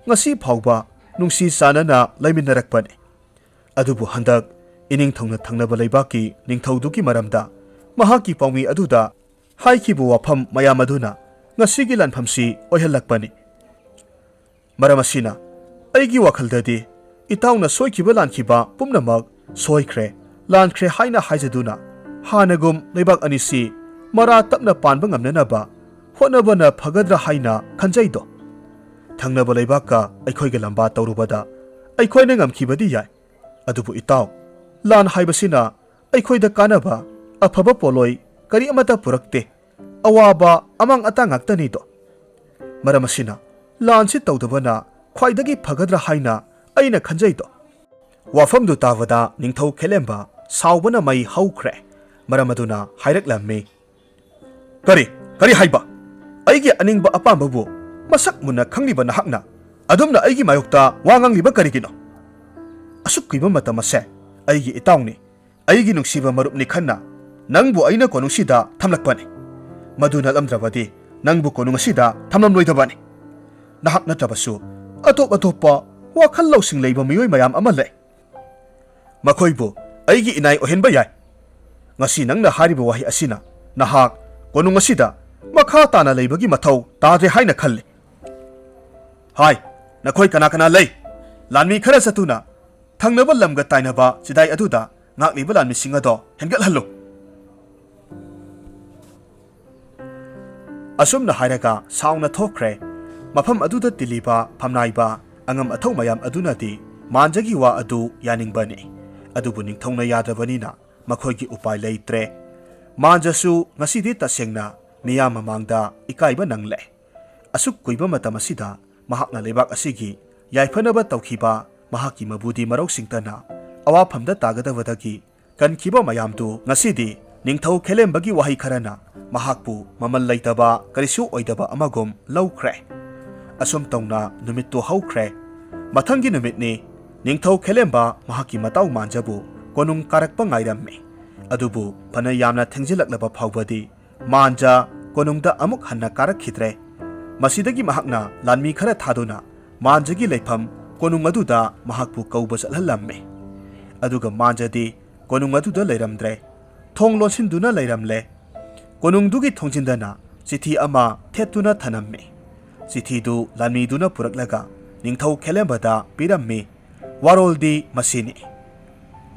ꯉꯁꯤ ꯐꯥꯎꯕ ꯅꯨꯡꯁꯤ ꯆꯥꯟꯅꯅ ꯂꯩꯃꯤꯟꯅꯔꯛꯄꯅꯤ꯫ ꯑꯗꯨꯕꯨ ꯍꯟꯗꯛ ꯏꯅꯤꯡꯊꯧꯅ ꯊꯪꯅꯕ ꯂꯩꯕꯥꯛꯀꯤ ꯅꯤꯡꯊꯧꯗꯨꯒꯤ ꯃꯔꯝꯗ ꯃꯍꯥꯛꯀꯤ ꯄꯥꯎꯃꯤ ꯑꯗꯨꯗ ꯍꯥꯏꯈꯤꯕ ꯋꯥꯐꯝ ꯃꯌꯥꯝ ꯑꯗꯨꯅ ꯉꯁꯤꯒꯤ ꯂꯥꯟꯐꯝꯁꯤ ꯑꯣꯏꯍꯜꯂꯛꯄꯅꯤ꯫ ꯃꯔꯝ ꯑꯁꯤꯅ ꯑꯩꯒꯤ ꯋꯥꯈꯜꯗꯗꯤ ꯏꯇꯥꯎꯅ ꯁꯣꯏꯈꯤꯕ ꯂꯥꯟꯈꯤꯕ ꯄꯨꯝꯅꯃꯛ ꯁꯣꯏꯈ꯭ꯔꯦ, ꯂꯥꯟꯈ꯭ꯔꯦ ꯍꯥꯏꯅ ꯍꯥꯏꯖꯗꯨꯅ ꯍꯥꯟꯅꯒꯨꯝ ꯂꯩꯕꯥꯛ ꯑꯅꯤꯁꯤ ꯃꯔꯥ ꯇꯞꯅ ꯄꯥꯟꯕ ꯉꯝꯅꯅꯕ ꯍꯣꯠꯅꯕꯅ ꯐꯒꯗ꯭ꯔꯥ ꯍꯥꯏꯅ ꯈꯟꯖꯩꯗꯣ꯫ ꯊꯪꯅꯕ ꯂꯩꯕꯥꯛꯀ ꯑꯩꯈꯣꯏꯒ ꯂꯝꯕꯥ ꯇꯧꯔꯨꯕꯗ ꯑꯩꯈꯣꯏꯅ ꯉꯝꯈꯤꯕꯗꯤ ꯌꯥꯏ, ꯑꯗꯨꯕꯨ ꯏꯇꯥꯎ, ꯂꯥꯟ ꯍꯥꯏꯕꯁꯤꯅ ꯑꯩꯈꯣꯏꯗ ꯀꯥꯟꯅꯕ, ꯑꯐꯕ ꯄꯣꯠꯂꯣꯏ ꯀꯔꯤ ꯑꯃꯠꯇ ꯄꯨꯔꯛꯇꯦ꯫ ꯑꯋꯥꯕ ꯑꯃꯥꯡ ꯑꯇꯥ ꯉꯥꯛꯇꯅꯤꯗꯣ꯫ ꯃꯔꯝ ꯑꯁꯤꯅ ꯂꯥꯟꯁꯤ ꯇꯧꯗꯕꯅ ꯈ꯭ꯋꯥꯏꯗꯒꯤ ꯐꯒꯗ꯭ꯔꯥ ꯍꯥꯏꯅ ꯑꯩꯅ ꯈꯟꯖꯩꯗꯣ꯫ ꯋꯥꯐꯝꯗꯨ ꯇꯥꯕꯗ ꯅꯤꯡꯊꯧ ꯈꯦꯂꯦꯝꯕ ꯁꯥꯎꯕꯅ ꯃꯩ ꯍꯧꯈ꯭ꯔꯦ꯫ ꯃꯔꯝ ꯑꯗꯨꯅ ꯍꯥꯏꯔꯛꯂꯝꯃꯤ, "ꯀꯔꯤ, ꯀꯔꯤ ꯍꯥꯏꯕ? ꯑꯩꯒꯤ ꯑꯅꯤꯡꯕ ꯑꯄꯥꯝꯕꯕꯨ ꯃꯁꯛ ꯃꯨꯟꯅ ꯈꯪꯂꯤꯕ ꯅꯍꯥꯛꯅ ꯑꯗꯨꯝꯅ ꯑꯩꯒꯤ ꯃꯥꯌꯣꯛꯇ ꯋꯥ ꯉꯥꯡꯂꯤꯕ ꯀꯔꯤꯒꯤꯅꯣ? ꯑꯁꯨꯛ ꯀꯨꯏꯕ ꯃꯇꯝ ꯑꯁꯦ ꯑꯩꯒꯤ ꯏꯇꯥꯎꯅꯤ, ꯑꯩꯒꯤ ꯅꯨꯡꯁꯤꯕ ꯃꯔꯨꯞꯅꯤ ꯈꯟꯅ ꯅꯪꯕꯨ ꯑꯩꯅ ꯀꯣꯅꯨꯡꯁꯤꯗ ꯊꯝꯂꯛꯄꯅꯤ꯫ ꯃꯗꯨ ꯅꯠꯂꯝꯗ꯭ꯔꯕꯗꯤ ꯅꯪꯕꯨ ꯀꯣꯅꯨꯡ ꯑꯁꯤꯗ ꯊꯝꯂꯝꯂꯣꯏꯗꯕꯅꯤ꯫ ꯅꯍꯥꯛ ꯅꯠꯇ꯭ꯔꯕꯁꯨ ꯑꯇꯣꯞ ꯑꯇꯣꯞꯄ ꯋꯥꯈꯜ ꯂꯧꯁꯤꯡ ꯂꯩꯕ ꯃꯤꯑꯣꯏ ꯃꯌꯥꯝ ꯑꯃ ꯂꯩ꯫ ꯃꯈꯣꯏꯕꯨ ꯑꯩꯒꯤ ꯏꯅꯥꯏ ꯑꯣꯏꯍꯟꯕ ꯌꯥꯏ꯫ ꯉꯁꯤ ꯅꯪꯅ ꯍꯥꯏꯔꯤꯕ ꯋꯥꯍꯩ ꯑꯁꯤꯅ ꯅꯍꯥꯛ ꯀꯣꯅꯨꯡ ꯑꯁꯤꯗ ꯃꯈꯥ ꯇꯥꯅ ꯂꯩꯕꯒꯤ ꯃꯊꯧ ꯇꯥꯗ꯭ꯔꯦ ꯍꯥꯏꯅ ꯈꯜꯂꯤ꯫ ꯍꯥꯏ, ꯅꯈꯣꯏ ꯀꯅꯥ ꯀꯅꯥ ꯂꯩ? ꯂꯥꯟꯃꯤ ꯈꯔ ꯆꯠꯇꯨꯅ ꯊꯪꯅꯕ ꯂꯝꯒ ꯇꯥꯏꯅꯕ ꯆꯤꯗꯥꯏ ꯑꯗꯨꯗ ꯉꯥꯛꯂꯤꯕ ꯂꯥꯟꯃꯤꯁꯤꯡ ꯑꯗꯣ ꯍꯦꯟꯒꯠꯍꯜꯂꯨ꯫" ꯑꯁꯨꯝꯅ ꯍꯥꯏꯔꯒ ꯁꯥꯎꯅ ꯊꯣꯛꯈ꯭ꯔꯦ꯫ ꯃꯐꯝ ꯑꯗꯨꯗ ꯇꯤꯜꯂꯤꯕ ꯐꯝꯅꯥꯏꯕ ꯑꯉꯝ ꯑꯊꯧ ꯃꯌꯥꯝ ꯑꯗꯨꯅꯗꯤ ꯃꯥꯟꯖꯒꯤ ꯋꯥ ꯑꯗꯨ ꯌꯥꯅꯤꯡꯕꯅꯤ꯫ ꯑꯗꯨꯕꯨ ꯅꯤꯡꯊꯧꯅ ꯌꯥꯗ꯭ꯔꯕꯅꯤꯅ ꯃꯈꯣꯏꯒꯤ ꯎꯄꯥꯏ ꯂꯩꯇ꯭ꯔꯦ꯫ ꯃꯥꯟꯖꯁꯨ ꯉꯁꯤꯗꯤ ꯇꯁꯦꯡꯅ ꯃꯤꯌꯥꯝ ꯃꯃꯥꯡꯗ ꯏꯀꯥꯏꯕ ꯅꯪꯂꯦ꯫ ꯑꯁꯨꯛ ꯀꯨꯏꯕ ꯃꯇꯝ ꯑꯁꯤꯗ ꯃꯍꯥꯛꯅ ꯂꯩꯕꯥꯛ ꯑꯁꯤꯒꯤ ꯌꯥꯏꯐꯅꯕ ꯇꯧꯈꯤꯕ ꯃꯍꯥꯛꯀꯤ ꯃꯕꯨꯗꯤ ꯃꯔꯧꯁꯤꯡꯇꯅ ꯑꯋꯥꯐꯝꯗ ꯇꯥꯒꯗꯕꯗꯒꯤ ꯀꯟꯈꯤꯕ ꯃꯌꯥꯝꯗꯨ ꯉꯁꯤꯗꯤ ꯅꯤꯡꯊꯧ ꯈꯦꯂꯦꯝꯕꯒꯤ ꯋꯥꯍꯩ ꯈꯔꯅ ꯃꯍꯥꯛꯄꯨ ꯃꯃꯜ ꯂꯩꯇꯕ ꯀꯔꯤꯁꯨ ꯑꯣꯏꯗꯕ ꯑꯃꯒꯨꯝ ꯂꯧꯈ꯭ꯔꯦ꯫ ꯑꯁꯨꯝ ꯇꯧꯅ ꯅꯨꯃꯤꯠꯇꯨ ꯍꯧꯈ꯭ꯔꯦ꯫ ꯃꯊꯪꯒꯤ ꯅꯨꯃꯤꯠꯅꯤ꯫ ꯅꯤꯡꯊꯧ ꯈꯦꯂꯦꯝꯕ ꯃꯍꯥꯛꯀꯤ ꯃꯇꯥꯎ ꯃꯥꯟꯖꯕꯨ ꯀꯣꯅꯨꯡ ꯀꯥꯔꯛꯄ ꯉꯥꯏꯔꯝꯃꯤ꯫ ꯑꯗꯨꯕꯨ ꯐꯅ ꯌꯥꯝꯅ ꯊꯦꯡꯖꯤꯜꯂꯛꯂꯕ ꯐꯥꯎꯕꯗꯤ ꯃꯥꯟꯖ ꯀꯣꯅꯨꯡꯗ ꯑꯃꯨꯛ ꯍꯟꯅ ꯀꯥꯔꯛꯈꯤꯗ꯭ꯔꯦ꯫ ꯃꯁꯤꯗꯒꯤ ꯃꯍꯥꯛꯅ ꯂꯥꯟꯃꯤ ꯈꯔ ꯊꯥꯗꯨꯅ ꯃꯥꯟꯖꯒꯤ ꯂꯩꯐꯝ ꯀꯣꯅꯨꯡ ꯑꯗꯨꯗ ꯃꯍꯥꯛꯄꯨ ꯀꯧꯕ ꯆꯠꯍꯜꯂꯝꯃꯤ꯫ ꯑꯗꯨꯒ ꯃꯥꯟꯖꯗꯤ ꯀꯣꯅꯨꯡ ꯑꯗꯨꯗ ꯂꯩꯔꯝꯗ꯭ꯔꯦ꯫ ꯊꯣꯡ ꯂꯣꯟꯁꯤꯟꯗꯨꯅ ꯂꯩꯔꯝꯂꯦ꯫ ꯀꯣꯅꯨꯡꯗꯨꯒꯤ ꯊꯣꯡꯖꯤꯟꯗꯅ ꯆꯤꯊꯤ ꯑꯃ ꯊꯦꯠꯇꯨꯅ ꯊꯅꯝꯃꯤ꯫ ꯆꯤꯊꯤꯗꯨ ꯂꯥꯟꯃꯤꯗꯨꯅ ꯄꯨꯔꯛꯂꯒ ꯅꯤꯡꯊꯧ ꯈꯦꯂꯦꯝꯕꯗ ꯄꯤꯔꯝꯃꯤ꯫ ꯋꯥꯔꯣꯜꯗꯤ ꯃꯁꯤꯅꯤ꯫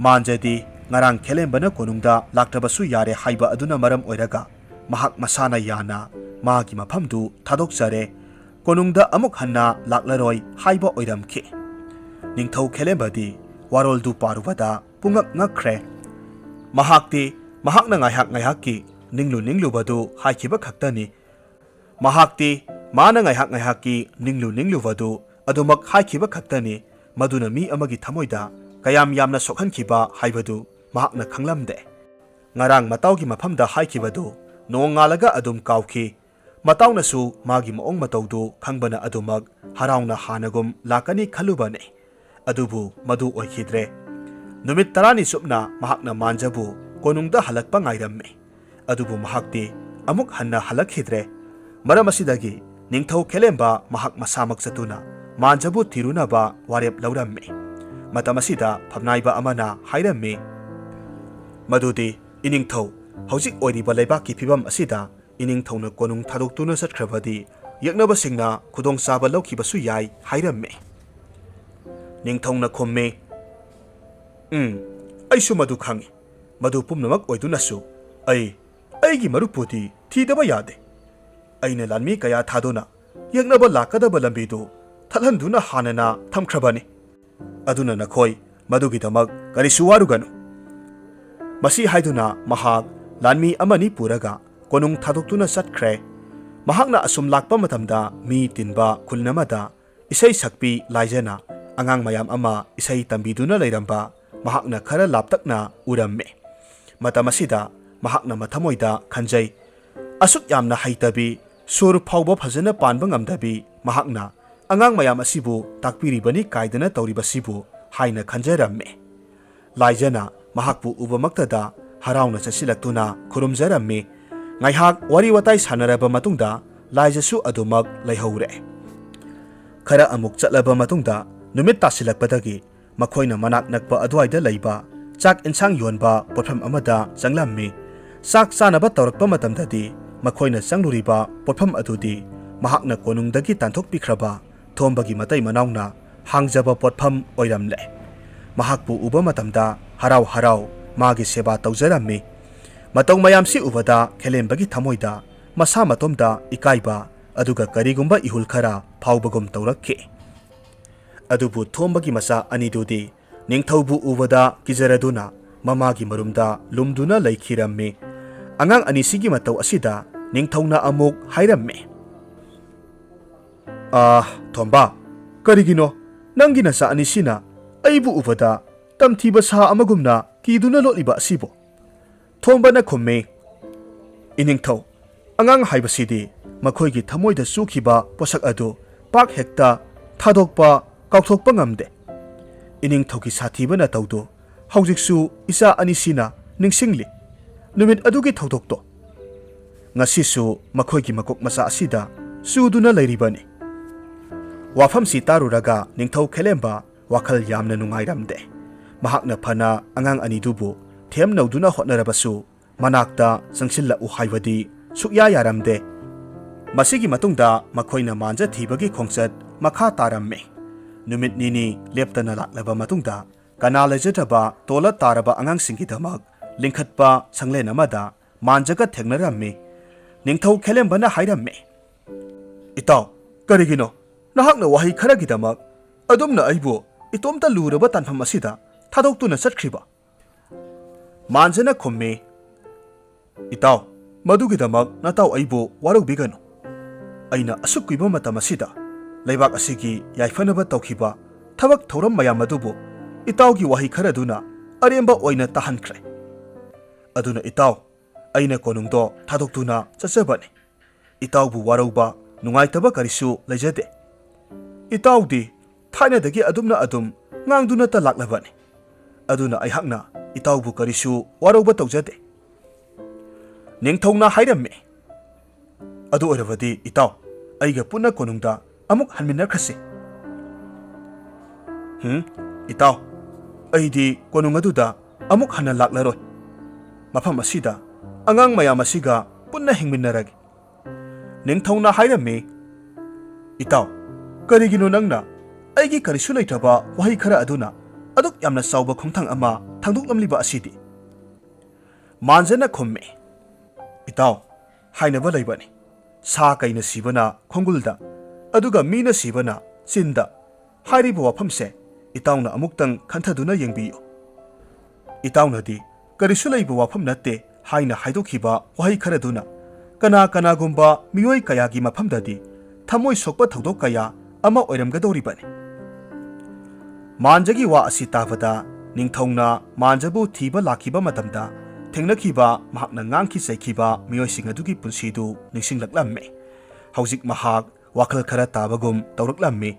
ꯃꯥꯟꯖꯗꯤ ꯉꯔꯥꯡ ꯈꯦꯂꯦꯝꯕꯅ ꯀꯣꯅꯨꯡꯗ ꯂꯥꯛꯇ꯭ꯔꯕꯁꯨ ꯌꯥꯔꯦ ꯍꯥꯏꯕ ꯑꯗꯨꯅ ꯃꯔꯝ ꯑꯣꯏꯔꯒ ꯃꯍꯥꯛ ꯃꯁꯥꯅ ꯌꯥꯅ ꯃꯥꯒꯤ ꯃꯐꯝꯗꯨ ꯊꯥꯗꯣꯛꯆꯔꯦ꯫ ꯀꯣꯅꯨꯡꯗ ꯑꯃꯨꯛ ꯍꯟꯅ ꯂꯥꯛꯂꯔꯣꯏ ꯍꯥꯏꯕ ꯑꯣꯏꯔꯝꯈꯤ꯫ ꯅꯤꯡꯊꯧ ꯈꯦꯂꯦꯝꯕꯗꯤ ꯋꯥꯔꯣꯜꯗꯨ ꯄꯥꯔꯨꯕꯗ ꯄꯨꯡꯉꯛ ꯉꯛꯈ꯭ꯔꯦ꯫ ꯃꯍꯥꯛꯇꯤ ꯃꯍꯥꯛꯅ ꯉꯥꯏꯍꯥꯛ ꯉꯥꯏꯍꯥꯛꯀꯤ ꯅꯤꯡꯂꯨ ꯅꯤꯡꯂꯨꯕꯗꯨ ꯍꯥꯏꯈꯤꯕ ꯈꯛꯇꯅꯤ꯫ ꯃꯍꯥꯛꯇꯤ ꯃꯥꯅ ꯉꯥꯏꯍꯥꯛ ꯉꯥꯏꯍꯥꯛꯀꯤ ꯅꯤꯡꯂꯨ ꯅꯤꯡꯂꯨꯕꯗꯨ ꯑꯗꯨꯃꯛ ꯍꯥꯏꯈꯤꯕ ꯈꯛꯇꯅꯤ꯫ ꯃꯗꯨꯅ ꯃꯤ ꯑꯃꯒꯤ ꯊꯃꯣꯏꯗ ꯀꯌꯥꯝ ꯌꯥꯝꯅ ꯁꯣꯛꯍꯟꯈꯤꯕ ꯍꯥꯏꯕꯗꯨ ꯃꯍꯥꯛꯅ ꯈꯪꯂꯝꯗꯦ꯫ ꯉꯔꯥꯡ ꯃꯇꯥꯎꯒꯤ ꯃꯐꯝꯗ ꯍꯥꯏꯈꯤꯕꯗꯨ ꯅꯣꯡꯉꯥꯜꯂꯒ ꯑꯗꯨꯝ ꯀꯥꯎꯈꯤ꯫ ꯃꯇꯥꯎꯅꯁꯨ ꯃꯥꯒꯤ ꯃꯑꯣꯡ ꯃꯇꯧꯗꯨ ꯈꯪꯕꯅ ꯑꯗꯨꯃꯛ ꯍꯔꯥꯎꯅ ꯍꯥꯟꯅꯒꯨꯝ ꯂꯥꯛꯀꯅꯤ ꯈꯜꯂꯨꯕꯅꯤ꯫ ꯑꯗꯨꯕꯨ ꯃꯗꯨ ꯑꯣꯏꯈꯤꯗ꯭ꯔꯦ꯫ ꯅꯨꯃꯤꯠ ꯇꯔꯥꯅꯤ ꯆꯨꯞꯅ ꯃꯍꯥꯛꯅ ꯃꯥꯟꯖꯕꯨ ꯀꯣꯅꯨꯡꯗ ꯍꯜꯂꯛꯄ ꯉꯥꯏꯔꯝꯃꯤ꯫ ꯑꯗꯨꯕꯨ ꯃꯍꯥꯛꯇꯤ ꯑꯃꯨꯛ ꯍꯟꯅ ꯍꯜꯂꯛꯈꯤꯗ꯭ꯔꯦ꯫ ꯃꯔꯝ ꯑꯁꯤꯗꯒꯤ ꯅꯤꯡꯊꯧ ꯈꯦꯂꯦꯝꯕ ꯃꯍꯥꯛ ꯃꯁꯥꯃꯛ ꯆꯠꯇꯨꯅ ꯃꯥꯟꯖꯕꯨ ꯊꯤꯔꯨꯅꯕ ꯋꯥꯔꯦꯞ ꯂꯧꯔꯝꯃꯤ꯫ ꯃꯇꯝ ꯑꯁꯤꯗ ꯐꯝꯅꯥꯏꯕ ꯑꯃꯅ ꯍꯥꯏꯔꯝꯃꯤ ꯃꯗꯨꯗꯤ, "ꯏꯅꯤꯡꯊꯧ, ꯍꯧꯖꯤꯛ ꯑꯣꯏꯔꯤꯕ ꯂꯩꯕꯥꯛꯀꯤ ꯐꯤꯕꯝ ꯑꯁꯤꯗ ꯏꯅꯤꯡꯊꯧꯅ ꯀꯣꯅꯨꯡ ꯊꯥꯗꯣꯛꯇꯨꯅ ꯆꯠꯈ꯭ꯔꯕꯗꯤ ꯌꯦꯛꯅꯕꯁꯤꯡꯅ ꯈꯨꯗꯣꯡꯆꯥꯕ ꯂꯧꯈꯤꯕꯁꯨ ꯌꯥꯏ" ꯍꯥꯏꯔꯝꯃꯤ꯫ ꯅꯤꯡꯊꯧꯅ ꯈꯨꯝꯃꯤ, "ꯎꯝ, ꯑꯩꯁꯨ ꯃꯗꯨ ꯈꯪꯏ꯫ ꯃꯗꯨ ꯄꯨꯝꯅꯃꯛ ꯑꯣꯏꯗꯨꯅꯁꯨ ꯑꯩ ꯑꯩꯒꯤ ꯃꯔꯨꯞꯄꯨꯗꯤ ꯊꯤꯗꯕ ꯌꯥꯗꯦ꯫ ꯑꯩꯅ ꯂꯥꯟꯃꯤ ꯀꯌꯥ ꯊꯥꯗꯨꯅ ꯌꯦꯛꯅꯕ ꯂꯥꯛꯀꯗꯕ ꯂꯝꯕꯤꯗꯨ ꯊꯠꯍꯟꯗꯨꯅ ꯍꯥꯟꯅꯅ ꯊꯝꯈ꯭ꯔꯕꯅꯤ꯫ ꯑꯗꯨꯅ ꯅꯈꯣꯏ ꯃꯗꯨꯒꯤꯗꯃꯛ ꯀꯔꯤꯁꯨ ꯋꯥꯔꯨꯒꯅꯨ"꯫ ꯃꯁꯤ ꯍꯥꯏꯗꯨꯅ ꯃꯍꯥꯛ ꯂꯥꯟꯃꯤ ꯑꯃꯅꯤ ꯄꯨꯔꯒ ꯀꯣꯅꯨꯡ ꯊꯥꯗꯣꯛꯇꯨꯅ ꯆꯠꯈ꯭ꯔꯦ꯫ ꯃꯍꯥꯛꯅ ꯑꯁꯨꯝ ꯂꯥꯛꯄ ꯃꯇꯝꯗ ꯃꯤ ꯇꯤꯟꯕ ꯈꯨꯜ ꯑꯃꯗ ꯏꯁꯩ ꯁꯛꯄꯤ ꯂꯥꯏꯖꯅ ꯑꯉꯥꯡ ꯃꯌꯥꯝ ꯑꯃ ꯏꯁꯩ ꯇꯝꯕꯤꯗꯨꯅ ꯂꯩꯔꯝꯕ ꯃꯍꯥꯛꯅ ꯈꯔ ꯂꯥꯞꯇꯛꯅ ꯎꯔꯝꯃꯤ꯫ ꯃꯇꯝ ꯑꯁꯤꯗ ꯃꯍꯥꯛꯅ ꯃꯊꯃꯣꯏꯗ ꯈꯟꯖꯩ, "ꯑꯁꯨꯛ ꯌꯥꯝꯅ ꯍꯩꯇꯕꯤ, ꯁꯨꯔ ꯐꯥꯎꯕ ꯐꯖꯅ ꯄꯥꯟꯕ ꯉꯝꯗꯕꯤ ꯃꯍꯥꯛꯅ ꯑꯉꯥꯡ ꯃꯌꯥꯝ ꯑꯁꯤꯕꯨ ꯇꯥꯛꯄꯤꯔꯤꯕꯅꯤ ꯀꯥꯏꯗꯅ ꯇꯧꯔꯤꯕꯁꯤꯕꯨ?" ꯍꯥꯏꯅ ꯈꯟꯖꯔꯝꯃꯤ꯫ ꯂꯥꯏꯖꯅ ꯃꯍꯥꯛꯄꯨ ꯎꯕꯃꯛꯇꯗ ꯍꯔꯥꯎꯅ ꯆꯠꯁꯤꯜꯂꯛꯇꯨꯅ ꯈꯨꯔꯨꯝꯖꯔꯝꯃꯤ꯫ ꯉꯥꯏꯍꯥꯛ ꯋꯥꯔꯤ ꯋꯥꯇꯥꯏ ꯁꯥꯟꯅꯔꯕ ꯃꯇꯨꯡꯗ ꯂꯥꯏꯖꯁꯨ ꯑꯗꯨꯃꯛ ꯂꯩꯍꯧꯔꯦ꯫ ꯈꯔ ꯑꯃꯨꯛ ꯆꯠꯂꯕ ꯃꯇꯨꯡꯗ ꯅꯨꯃꯤꯠ ꯇꯥꯁꯤꯜꯂꯛꯄꯗꯒꯤ ꯃꯈꯣꯏꯅ ꯃꯅꯥꯛ ꯅꯛꯄ ꯑꯗꯨꯋꯥꯏꯗ ꯂꯩꯕ ꯆꯥꯛ ꯏꯟꯁꯥꯡ ꯌꯣꯟꯕ ꯄꯣꯠꯐꯝ ꯑꯃꯗ ꯆꯪꯂꯝꯃꯤ꯫ ꯆꯥꯛ ꯆꯥꯅꯕ ꯇꯧꯔꯛꯄ ꯃꯇꯝꯗꯗꯤ ꯃꯈꯣꯏꯅ ꯆꯪꯂꯨꯔꯤꯕ ꯄꯣꯠꯐꯝ ꯑꯗꯨꯗꯤ ꯃꯍꯥꯛꯅ ꯀꯣꯅꯨꯡꯗꯒꯤ ꯇꯥꯟꯊꯣꯛꯄꯤꯈ꯭ꯔꯕ ꯊꯣꯝꯕꯒꯤ ꯃꯇꯩ ꯃꯅꯥꯎꯅ ꯍꯥꯡꯖꯕ ꯄꯣꯠꯐꯝ ꯑꯣꯏꯔꯝꯂꯦ꯫ ꯃꯍꯥꯛꯄꯨ ꯎꯕ ꯃꯇꯝꯗ ꯍꯔꯥꯎ ꯍꯔꯥꯎ ꯃꯥꯒꯤ ꯁꯦꯕꯥ ꯇꯧꯖꯔꯝꯃꯤ꯫ ꯃꯇꯧ ꯃꯌꯥꯝꯁꯤ ꯎꯕꯗ ꯈꯦꯂꯦꯝꯕꯒꯤ ꯊꯃꯣꯏꯗ ꯃꯁꯥ ꯃꯇꯣꯝꯗ ꯏꯀꯥꯏꯕ ꯑꯗꯨꯒ ꯀꯔꯤꯒꯨꯝꯕ ꯏꯍꯨꯜ ꯈꯔ ꯐꯥꯎꯕꯒꯨꯝ ꯇꯧꯔꯛꯈꯤ꯫ ꯑꯗꯨꯕꯨ ꯊꯣꯝꯕꯒꯤ ꯃꯆꯥ ꯑꯅꯤꯗꯨꯗꯤ ꯅꯤꯡꯊꯧꯕꯨ ꯎꯕꯗ ꯀꯤꯖꯔꯗꯨꯅ ꯃꯃꯥꯒꯤ ꯃꯔꯨꯝꯗ ꯂꯨꯝꯗꯨꯅ ꯂꯩꯈꯤꯔꯝꯃꯤ꯫ ꯑꯉꯥꯡ ꯑꯅꯤꯁꯤꯒꯤ ꯃꯇꯧ ꯑꯁꯤꯗ ꯅꯤꯡꯊꯧꯅ ꯑꯃꯨꯛ ꯍꯥꯏꯔꯝꯃꯤ, "ꯑꯥ, ꯊꯣꯝꯕ, ꯀꯔꯤꯒꯤꯅꯣ ꯅꯪꯒꯤ ꯅꯆꯥ ꯑꯅꯤꯁꯤꯅ ꯑꯩꯕꯨ ꯎꯕꯗ ꯇꯝꯊꯤꯕ ꯁꯥ ꯑꯃꯒꯨꯝꯅ ꯀꯤꯗꯨꯅ ꯂꯣꯠꯂꯤꯕ ꯑꯁꯤꯕꯣ?" ꯊꯣꯝꯕꯅ ꯈꯨꯝꯃꯤ, "ꯏꯅꯤꯡꯊꯧ, ꯑꯉꯥꯡ ꯍꯥꯏꯕꯁꯤꯗꯤ ꯃꯈꯣꯏꯒꯤ ꯊꯃꯣꯏꯗ ꯆꯨꯈꯤꯕ ꯄꯣꯠꯁꯛ ꯑꯗꯨ ꯄꯥꯛ ꯍꯦꯛꯇ ꯊꯥꯗꯣꯛꯄ, ꯀꯥꯎꯊꯣꯛꯄ ꯉꯝꯗꯦ꯫ ꯏꯅꯤꯡꯊꯧꯒꯤ ꯁꯥꯊꯤꯕ ꯅꯇꯧꯗꯨ ꯍꯧꯖꯤꯛꯁꯨ ꯏꯆꯥ ꯑꯅꯤꯁꯤꯅ ꯅꯤꯡꯁꯤꯡꯂꯤ꯫ ꯅꯨꯃꯤꯠ ꯑꯗꯨꯒꯤ ꯊꯧꯗꯣꯛꯇꯣ ꯉꯁꯤꯁꯨ ꯃꯈꯣꯏꯒꯤ ꯃꯀꯣꯛ ꯃꯆꯥ ꯑꯁꯤꯗ ꯆꯨꯗꯨꯅ ꯂꯩꯔꯤꯕꯅꯤ꯫" ꯋꯥꯐꯝꯁꯤ ꯇꯥꯔꯨꯔꯒ ꯅꯤꯡꯊꯧ ꯈꯦꯂꯦꯝꯕ ꯋꯥꯈꯜ ꯌꯥꯝꯅ ꯅꯨꯡꯉꯥꯏꯔꯝꯗꯦ꯫ ꯃꯍꯥꯛꯅ ꯐꯅ ꯑꯉꯥꯡ ꯑꯅꯤꯗꯨꯕꯨ ꯊꯦꯝꯅꯧꯗꯨꯅ ꯍꯣꯠꯅꯔꯕꯁꯨ ꯃꯅꯥꯛꯇ ꯆꯪꯁꯤꯜꯂꯛꯎ ꯍꯥꯏꯕꯗꯤ ꯁꯨꯛꯌꯥ ꯌꯥꯔꯝꯗꯦ꯫ ꯃꯁꯤꯒꯤ ꯃꯇꯨꯡꯗ ꯃꯈꯣꯏꯅ ꯃꯥꯟꯖ ꯊꯤꯕꯒꯤ ꯈꯣꯡꯆꯠ ꯃꯈꯥ ꯇꯥꯔꯝꯃꯤ꯫ ꯅꯨꯃꯤꯠ ꯅꯤꯅꯤ ꯂꯦꯞꯇꯅ ꯂꯥꯛꯂꯕ ꯃꯇꯨꯡꯗ ꯀꯅꯥ ꯂꯩꯖꯗ꯭ꯔꯕ ꯇꯣꯂ ꯇꯥꯔꯕ ꯑꯉꯥꯡꯁꯤꯡꯒꯤꯗꯃꯛ ꯂꯤꯡꯈꯠꯄ ꯁꯪꯂꯦꯟ ꯑꯃꯗ ꯃꯥꯟꯖꯒ ꯊꯦꯡꯅꯔꯝꯃꯤ꯫ ꯅꯤꯡꯊꯧ ꯈꯦꯂꯦꯝꯕꯅ ꯍꯥꯏꯔꯝꯃꯤ, "ꯏꯇꯥꯎ, ꯀꯔꯤꯒꯤꯅꯣ ꯅꯍꯥꯛꯅ ꯋꯥꯍꯩ ꯈꯔꯒꯤꯗꯃꯛ ꯑꯗꯨꯝꯅ ꯑꯩꯕꯨ ꯏꯇꯣꯝꯇ ꯂꯨꯔꯕ ꯇꯥꯟꯐꯝ ꯑꯁꯤꯗ ꯊꯥꯗꯣꯛꯇꯨꯅ ꯆꯠꯈ꯭ꯔꯤꯕ?" ꯃꯥꯟꯖꯅ ꯈꯨꯝꯃꯤ, "ꯏꯇꯥꯎ, ꯃꯗꯨꯒꯤꯗꯃꯛ ꯅꯇꯥꯎ ꯑꯩꯕꯨ ꯋꯥꯔꯧꯕꯤꯒꯅꯨ꯫ ꯑꯩꯅ ꯑꯁꯨꯛ ꯀꯨꯏꯕ ꯃꯇꯝ ꯑꯁꯤꯗ ꯂꯩꯕꯥꯛ ꯑꯁꯤꯒꯤ ꯌꯥꯏꯐꯅꯕ ꯇꯧꯈꯤꯕ ꯊꯕꯛ ꯊꯧꯔꯝ ꯃꯌꯥꯝ ꯑꯗꯨꯕꯨ ꯏꯇꯥꯎꯒꯤ ꯋꯥꯍꯩ ꯈꯔꯗꯨꯅ ꯑꯔꯦꯝꯕ ꯑꯣꯏꯅ ꯇꯥꯍꯟꯈ꯭ꯔꯦ꯫ ꯑꯗꯨꯅ ꯏꯇꯥꯎ, ꯑꯩꯅ ꯀꯣꯅꯨꯡꯗꯣ ꯊꯥꯗꯣꯛꯇꯨꯅ ꯆꯠꯆꯕꯅꯤ꯫ ꯏꯇꯥꯎꯕꯨ ꯋꯥꯔꯧꯕ, ꯅꯨꯡꯉꯥꯏꯇꯕ ꯀꯔꯤꯁꯨ ꯂꯩꯖꯗꯦ꯫ ꯏꯇꯥꯎꯗꯤ ꯊꯥꯏꯅꯗꯒꯤ ꯑꯗꯨꯝꯅ ꯑꯗꯨꯝ ꯉꯥꯡꯗꯨꯅꯇ ꯂꯥꯛꯂꯕꯅꯤ꯫ ꯑꯗꯨꯅ ꯑꯩꯍꯥꯛꯅ ꯏꯇꯥꯎꯕꯨ ꯀꯔꯤꯁꯨ ꯋꯥꯔꯧꯕ ꯇꯧꯖꯗꯦ꯫ ꯅꯤꯡꯊꯧꯅ ꯍꯥꯏꯔꯝꯃꯤ, "ꯑꯗꯨ ꯑꯣꯏꯔꯕꯗꯤ ꯏꯇꯥꯎ, ꯑꯩꯒ ꯄꯨꯟꯅ ꯀꯣꯅꯨꯡꯗ ꯑꯃꯨꯛ ꯍꯟꯃꯤꯟꯅꯈ꯭ꯔꯁꯤ꯫" "ꯍꯨꯝ, ꯏꯇꯥꯎ, ꯑꯩꯗꯤ ꯀꯣꯅꯨꯡ ꯑꯗꯨꯗ ꯑꯃꯨꯛ ꯍꯟꯅ ꯂꯥꯛꯂꯔꯣꯏ꯫ ꯃꯐꯝ ꯑꯁꯤꯗ ꯑꯉꯥꯡ ꯃꯌꯥꯝ ꯑꯁꯤꯒ ꯄꯨꯟꯅ ꯍꯤꯡꯃꯤꯟꯅꯔꯒꯦ꯫" ꯅꯤꯡꯊꯧꯅ ꯍꯥꯏꯔꯝꯃꯤ, "ꯏꯇꯥꯎ, ꯀꯔꯤꯒꯤꯅꯣ ꯅꯪꯅ ꯑꯩꯒꯤ ꯀꯔꯤꯁꯨ ꯂꯩꯇ꯭ꯔꯕ ꯋꯥꯍꯩ ꯈꯔ ꯑꯗꯨꯅ ꯑꯗꯨꯛ ꯌꯥꯝꯅ ꯆꯥꯎꯕ ꯈꯣꯡꯊꯥꯡ ꯑꯃ ꯊꯥꯡꯗꯣꯛꯂꯝꯂꯤꯕ ꯑꯁꯤꯗꯤ?" ꯃꯥꯟꯖꯅ ꯈꯨꯝꯃꯤ, "ꯏꯇꯥꯎ, ꯍꯥꯏꯅꯕ ꯂꯩꯕꯅꯤ, ꯁꯥ ꯀꯩꯅ ꯁꯤꯕꯅ ꯈꯣꯡꯒꯨꯜꯗ, ꯑꯗꯨꯒ ꯃꯤꯅ ꯁꯤꯕꯅ ꯆꯤꯟꯗ꯫ ꯍꯥꯏꯔꯤꯕ ꯋꯥꯐꯝꯁꯦ ꯏꯇꯥꯎꯅ ꯑꯃꯨꯛꯇꯪ ꯈꯟꯊꯗꯨꯅ ꯌꯦꯡꯕꯤꯌꯨ꯫ ꯏꯇꯥꯎꯅꯗꯤ ꯀꯔꯤꯁꯨ ꯂꯩꯕ ꯋꯥꯐꯝ ꯅꯠꯇꯦ ꯍꯥꯏꯅ ꯍꯥꯏꯗꯣꯛꯈꯤꯕ ꯋꯥꯍꯩ ꯈꯔꯗꯨꯅ ꯀꯅꯥ ꯀꯅꯥꯒꯨꯝꯕ ꯃꯤꯑꯣꯏ ꯀꯌꯥꯒꯤ ꯃꯐꯝꯗꯗꯤ ꯊꯃꯣꯏ ꯁꯣꯛꯄ ꯊꯧꯗꯣꯛ ꯀꯌꯥ ꯑꯃ ꯑꯣꯏꯔꯝꯒꯗꯧꯔꯤꯕꯅꯤ꯫" ꯃꯥꯟꯖꯒꯤ ꯋꯥ ꯑꯁꯤ ꯇꯥꯕꯗ ꯅꯤꯡꯊꯧꯅ ꯃꯥꯟꯖꯕꯨ ꯊꯤꯕ ꯂꯥꯛꯈꯤꯕ ꯃꯇꯝꯗ ꯊꯦꯡꯅꯈꯤꯕ ꯃꯍꯥꯛꯅ ꯉꯥꯡꯈꯤ ꯆꯩꯈꯤꯕ ꯃꯤꯑꯣꯏꯁꯤꯡ ꯑꯗꯨꯒꯤ ꯄꯨꯟꯁꯤꯗꯨ ꯅꯤꯡꯁꯤꯡꯂꯛꯂꯝꯃꯤ꯫ ꯍꯧꯖꯤꯛ ꯃꯍꯥꯛ ꯋꯥꯈꯜ ꯈꯔ ꯇꯥꯕꯒꯨꯝ ꯇꯧꯔꯛꯂꯝꯃꯤ꯫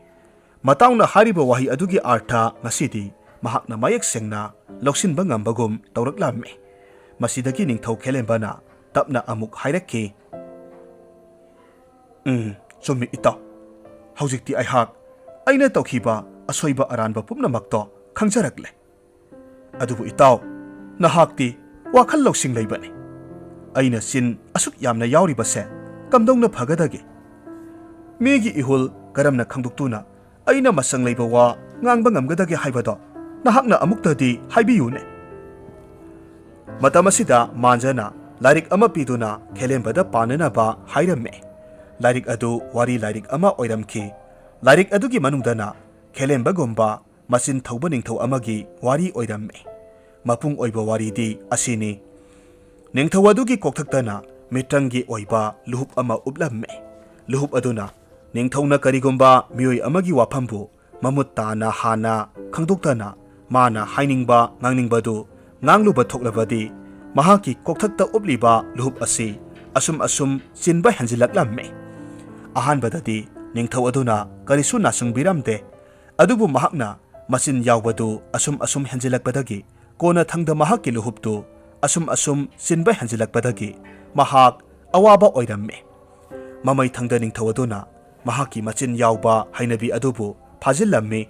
ꯃꯇꯥꯎꯅ ꯍꯥꯏꯔꯤꯕ ꯋꯥꯍꯩ ꯑꯗꯨꯒꯤ ꯑꯥꯔꯊ ꯉꯁꯤꯗꯤ ꯃꯍꯥꯛꯅ ꯃꯌꯦꯛ ꯁꯦꯡꯅ ꯂꯧꯁꯤꯟꯕ ꯉꯝꯕꯒꯨꯝ ꯇꯧꯔꯛꯂꯝꯃꯤ꯫ ꯃꯁꯤꯗꯒꯤ ꯅꯤꯡꯊꯧ ꯈꯦꯂꯦꯝꯕꯅ ꯇꯞꯅ ꯑꯃꯨꯛ ꯍꯥꯏꯔꯛꯈꯤ, "ꯎꯝ, ꯆꯨꯝꯃꯤ ꯏꯇꯥꯎ꯫ ꯍꯧꯖꯤꯛꯇꯤ ꯑꯩꯍꯥꯛ ꯑꯩꯅ ꯇꯧꯈꯤꯕ ꯑꯁꯣꯏꯕ ꯑꯔꯥꯟꯕ ꯄꯨꯝꯅꯃꯛꯇꯣ ꯈꯪꯖꯔꯛꯂꯦ꯫ ꯑꯗꯨꯕꯨ ꯏꯇꯥꯎ, ꯅꯍꯥꯛꯇꯤ ꯋꯥꯈꯜ ꯂꯧꯁꯤꯡ ꯂꯩꯕꯅꯤ꯫ ꯑꯩꯅ ꯆꯤꯟ ꯑꯁꯨꯛ ꯌꯥꯝꯅ ꯌꯥꯎꯔꯤꯕꯁꯦ ꯀꯝꯗꯧꯅ ꯐꯒꯗꯒꯦ? ꯃꯤꯒꯤ ꯏꯍꯨꯜ ꯀꯔꯝꯅ ꯈꯪꯗꯣꯛꯇꯨꯅ ꯑꯩꯅ ꯃꯆꯪ ꯂꯩꯕ ꯋꯥ ꯉꯥꯡꯕ ꯉꯝꯒꯗꯒꯦ ꯍꯥꯏꯕꯗꯣ ꯅꯍꯥꯛꯅ ꯑꯃꯨꯛꯇꯗꯤ ꯍꯥꯏꯕꯤꯌꯨꯅꯦ꯫" ꯃꯇꯝ ꯑꯁꯤꯗ ꯃꯥꯟꯖꯅ ꯂꯥꯏꯔꯤꯛ ꯑꯃ ꯄꯤꯗꯨꯅ ꯈꯦꯂꯦꯝꯕꯗ ꯄꯥꯅꯅꯕ ꯍꯥꯏꯔꯝꯃꯤ꯫ ꯂꯥꯏꯔꯤꯛ ꯑꯗꯨ ꯋꯥꯔꯤ ꯂꯥꯏꯔꯤꯛ ꯑꯃ ꯑꯣꯏꯔꯝꯈꯤ꯫ ꯂꯥꯏꯔꯤꯛ ꯑꯗꯨꯒꯤ ꯃꯅꯨꯡꯗꯅ ꯈꯦꯂꯦꯝꯕꯒꯨꯝꯕ ꯃꯆꯤꯟ ꯊꯧꯕ ꯅꯤꯡꯊꯧ ꯑꯃꯒꯤ ꯋꯥꯔꯤ ꯑꯣꯏꯔꯝꯃꯤ꯫ ꯃꯄꯨꯡ ꯑꯣꯏꯕ ꯋꯥꯔꯤꯗꯤ ꯑꯁꯤꯅꯤ꯫ ꯅꯤꯡꯊꯧ ꯑꯗꯨꯒꯤ ꯀꯣꯛꯊꯛꯇꯅ ꯃꯤꯇ꯭ꯔꯪꯒꯤ ꯑꯣꯏꯕ ꯂꯨꯍꯨꯞ ꯑꯃ ꯎꯞꯂꯝꯃꯤ꯫ ꯂꯨꯍꯨꯞ ꯑꯗꯨꯅ ꯅꯤꯡꯊꯧꯅ ꯀꯔꯤꯒꯨꯝꯕ ꯃꯤꯑꯣꯏ ꯑꯃꯒꯤ ꯋꯥꯐꯝꯕꯨ ꯃꯃꯨꯠ ꯇꯥꯅ ꯍꯥꯟꯅ ꯈꯪꯗꯣꯛꯇꯅ ꯃꯥꯅ ꯍꯥꯏꯅꯤꯡꯕ ꯉꯥꯡꯅꯤꯡꯕꯗꯨ ꯉꯥꯡꯂꯨꯕ ꯊꯣꯛꯂꯕꯗꯤ, ꯃꯍꯥꯛꯀꯤ ꯀꯣꯛꯊꯛꯇ ꯎꯞꯂꯤꯕ ꯂꯨꯍꯨꯞ ꯑꯁꯤ ꯑꯁꯨꯝ ꯑꯁꯨꯝ ꯆꯤꯟꯕ ꯍꯦꯟꯖꯤꯜꯂꯛꯂꯝꯃꯤ꯫ ꯑꯍꯥꯟꯕꯗꯗꯤ ꯅꯤꯡꯊꯧ ꯑꯗꯨꯅ ꯀꯔꯤꯁꯨ ꯅꯥꯆꯨꯡꯕꯤꯔꯝꯗꯦ, ꯑꯗꯨꯕꯨ ꯃꯍꯥꯛꯅ ꯃꯆꯤꯟ ꯌꯥꯎꯕꯗꯨ ꯑꯁꯨꯝ ꯑꯁꯨꯝ ꯍꯦꯟꯖꯤꯜꯂꯛꯄꯗꯒꯤ, ꯀꯣꯟꯅꯊꯪꯗ ꯃꯍꯥꯛꯀꯤ ꯂꯨꯍꯨꯞꯇꯨ ꯑꯁꯨꯝ ꯑꯁꯨꯝ ꯆꯤꯟꯕ ꯍꯦꯟꯖꯤꯜꯂꯛꯄꯗꯒꯤ ꯃꯍꯥꯛ ꯑꯋꯥꯕ ꯑꯣꯏꯔꯝꯃꯤ꯫ ꯃꯃꯩꯊꯪꯗ ꯅꯤꯡꯊꯧ ꯑꯗꯨꯅ ꯃꯍꯥꯛꯀꯤ ꯃꯆꯤꯟ ꯌꯥꯎꯕ ꯍꯩꯅꯕꯤ ꯑꯗꯨꯕꯨ ꯐꯥꯖꯤꯜꯂꯝꯃꯤ꯫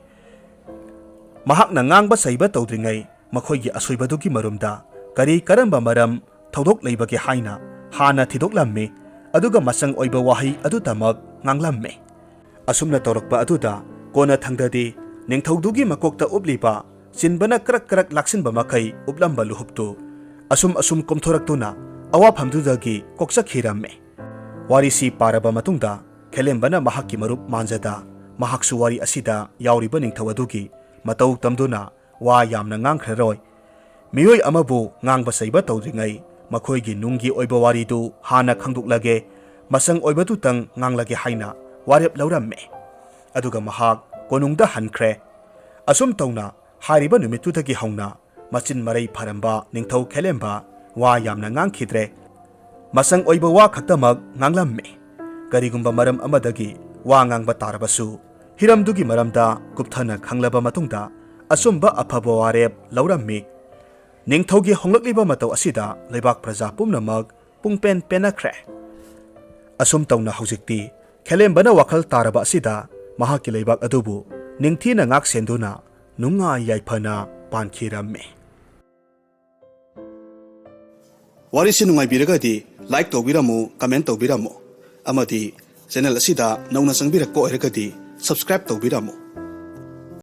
ꯃꯍꯥꯛꯅ ꯉꯥꯡꯕ ꯆꯩꯕ ꯇꯧꯗ꯭ꯔꯤꯉꯩ ꯃꯈꯣꯏꯒꯤ ꯑꯁꯣꯏꯕꯗꯨꯒꯤ ꯃꯔꯨꯝꯗ ꯀꯔꯤ ꯀꯔꯝꯕ ꯃꯔꯝ ꯊꯧꯗꯣꯛ ꯂꯩꯕꯒꯦ ꯍꯥꯏꯅ ꯍꯥꯟꯅ ꯊꯤꯗꯣꯛꯂꯝꯃꯤ, ꯑꯗꯨꯒ ꯃꯆꯪ ꯑꯣꯏꯕ ꯋꯥꯍꯩ ꯑꯗꯨꯇꯃꯛ ꯉꯥꯡꯂꯝꯃꯤ꯫ ꯑꯁꯨꯝꯅ ꯇꯧꯔꯛꯄ ꯑꯗꯨꯗ ꯀꯣꯟꯅꯊꯪꯗꯗꯤ ꯅꯤꯡꯊꯧꯗꯨꯒꯤ ꯃꯀꯣꯛꯇ ꯎꯞꯂꯤꯕ ꯆꯤꯟꯕꯅ ꯀ꯭ꯔꯛ ꯀ꯭ꯔꯛ ꯂꯥꯛꯁꯤꯟꯕ ꯃꯈꯩ ꯎꯞꯂꯝꯕ ꯂꯨꯍꯨꯞꯇꯨ ꯑꯁꯨꯝ ꯑꯁꯨꯝ ꯀꯣꯝꯊꯣꯔꯛꯇꯨꯅ ꯑꯋꯥꯐꯝꯗꯨꯗꯒꯤ ꯀꯣꯛꯆꯈꯤꯔꯝꯃꯤ꯫ ꯋꯥꯔꯤꯁꯤ ꯄꯥꯔꯕ ꯃꯇꯨꯡꯗ ꯈꯦꯂꯦꯝꯕꯅ ꯃꯍꯥꯛꯀꯤ ꯃꯔꯨꯞ ꯃꯥꯟꯖꯗ ꯃꯍꯥꯛꯁꯨ ꯋꯥꯔꯤ ꯑꯁꯤꯗ ꯌꯥꯎꯔꯤꯕ ꯅꯤꯡꯊꯧ ꯑꯗꯨꯒꯤ ꯃꯇꯧ ꯇꯝꯗꯨꯅ ꯋꯥ ꯌꯥꯝꯅ ꯉꯥꯡꯈ꯭ꯔꯔꯣꯏ꯫ ꯃꯤꯑꯣꯏ ꯑꯃꯕꯨ ꯉꯥꯡꯕ ꯆꯩꯕ ꯇꯧꯗ꯭ꯔꯤꯉꯩ ꯃꯈꯣꯏꯒꯤ ꯅꯨꯡꯒꯤ ꯑꯣꯏꯕ ꯋꯥꯔꯤꯗꯨ ꯍꯥꯟꯅ ꯈꯪꯗꯣꯛꯂꯒꯦ, ꯃꯆꯪ ꯑꯣꯏꯕꯗꯨꯇꯪ ꯉꯥꯡꯂꯒꯦ ꯍꯥꯏꯅ ꯋꯥꯔꯦꯞ ꯂꯧꯔꯝꯃꯦ꯫ ꯑꯗꯨꯒ ꯃꯍꯥꯛ ꯀꯣꯅꯨꯡꯗ ꯍꯟꯈ꯭ꯔꯦ꯫ ꯑꯁꯨꯝ ꯇꯧꯅ ꯍꯥꯏꯔꯤꯕ ꯅꯨꯃꯤꯠꯇꯨꯗꯒꯤ ꯍꯧꯅ ꯃꯆꯤꯟ ꯃꯔꯩ ꯐꯔꯝꯕ ꯅꯤꯡꯊꯧ ꯈꯦꯂꯦꯝꯕ ꯋꯥ ꯌꯥꯝꯅ ꯉꯥꯡꯈꯤꯗ꯭ꯔꯦ꯫ ꯃꯆꯪ ꯑꯣꯏꯕ ꯋꯥ ꯈꯛꯇꯃꯛ ꯉꯥꯡꯂꯝꯃꯤ꯫ ꯀꯔꯤꯒꯨꯝꯕ ꯃꯔꯝ ꯑꯃꯗꯒꯤ ꯋꯥ ꯉꯥꯡꯕ ꯇꯥꯔꯕꯁꯨ, ꯍꯤꯔꯝꯗꯨꯒꯤ ꯃꯔꯝꯗ ꯀꯨꯞꯊꯅ ꯈꯪꯂꯕ ꯃꯇꯨꯡꯗ ꯑꯆꯨꯝꯕ ꯑꯐꯕ ꯋꯥꯔꯦꯞ ꯂꯧꯔꯝꯃꯤ꯫ ꯅꯤꯡꯊꯧꯒꯤ ꯍꯣꯡꯂꯛꯂꯤꯕ ꯃꯇꯧ ꯑꯁꯤꯗ ꯂꯩꯕꯥꯛ ꯄ꯭ꯔꯖꯥ ꯄꯨꯝꯅꯃꯛ ꯄꯨꯡꯄꯦꯟ ꯄꯦꯟꯅꯈ꯭ꯔꯦ꯫ ꯑꯁꯨꯝ ꯇꯧꯅ ꯍꯧꯖꯤꯛꯇꯤ ꯈꯦꯂꯦꯝꯕꯅ ꯋꯥꯈꯜ ꯇꯥꯔꯕ ꯑꯁꯤꯗ ꯃꯍꯥꯛꯀꯤ ꯂꯩꯕꯥꯛ ꯑꯗꯨꯕꯨ ꯅꯤꯡꯊꯤꯅ ꯉꯥꯛ ꯁꯦꯟꯗꯨꯅ ꯅꯨꯡꯉꯥꯏ ꯌꯥꯏꯐꯅ ꯄꯥꯟꯈꯤꯔꯝꯃꯤ꯫ ꯋꯥꯔꯤꯁꯤ ꯅꯨꯡꯉꯥꯏꯕꯤꯔꯒꯗꯤ like ꯇꯧꯕꯤꯔꯝꯃꯨ, comment ꯇꯧꯕꯤꯔꯝꯃꯨ, ꯑꯃꯗꯤ channel ꯑꯁꯤꯗ ꯅꯧꯅ ꯆꯪꯕꯤꯔꯛꯄ ꯑꯣꯏꯔꯒꯗꯤ subscribe ꯇꯧꯕꯤꯔꯝꯃꯨ꯫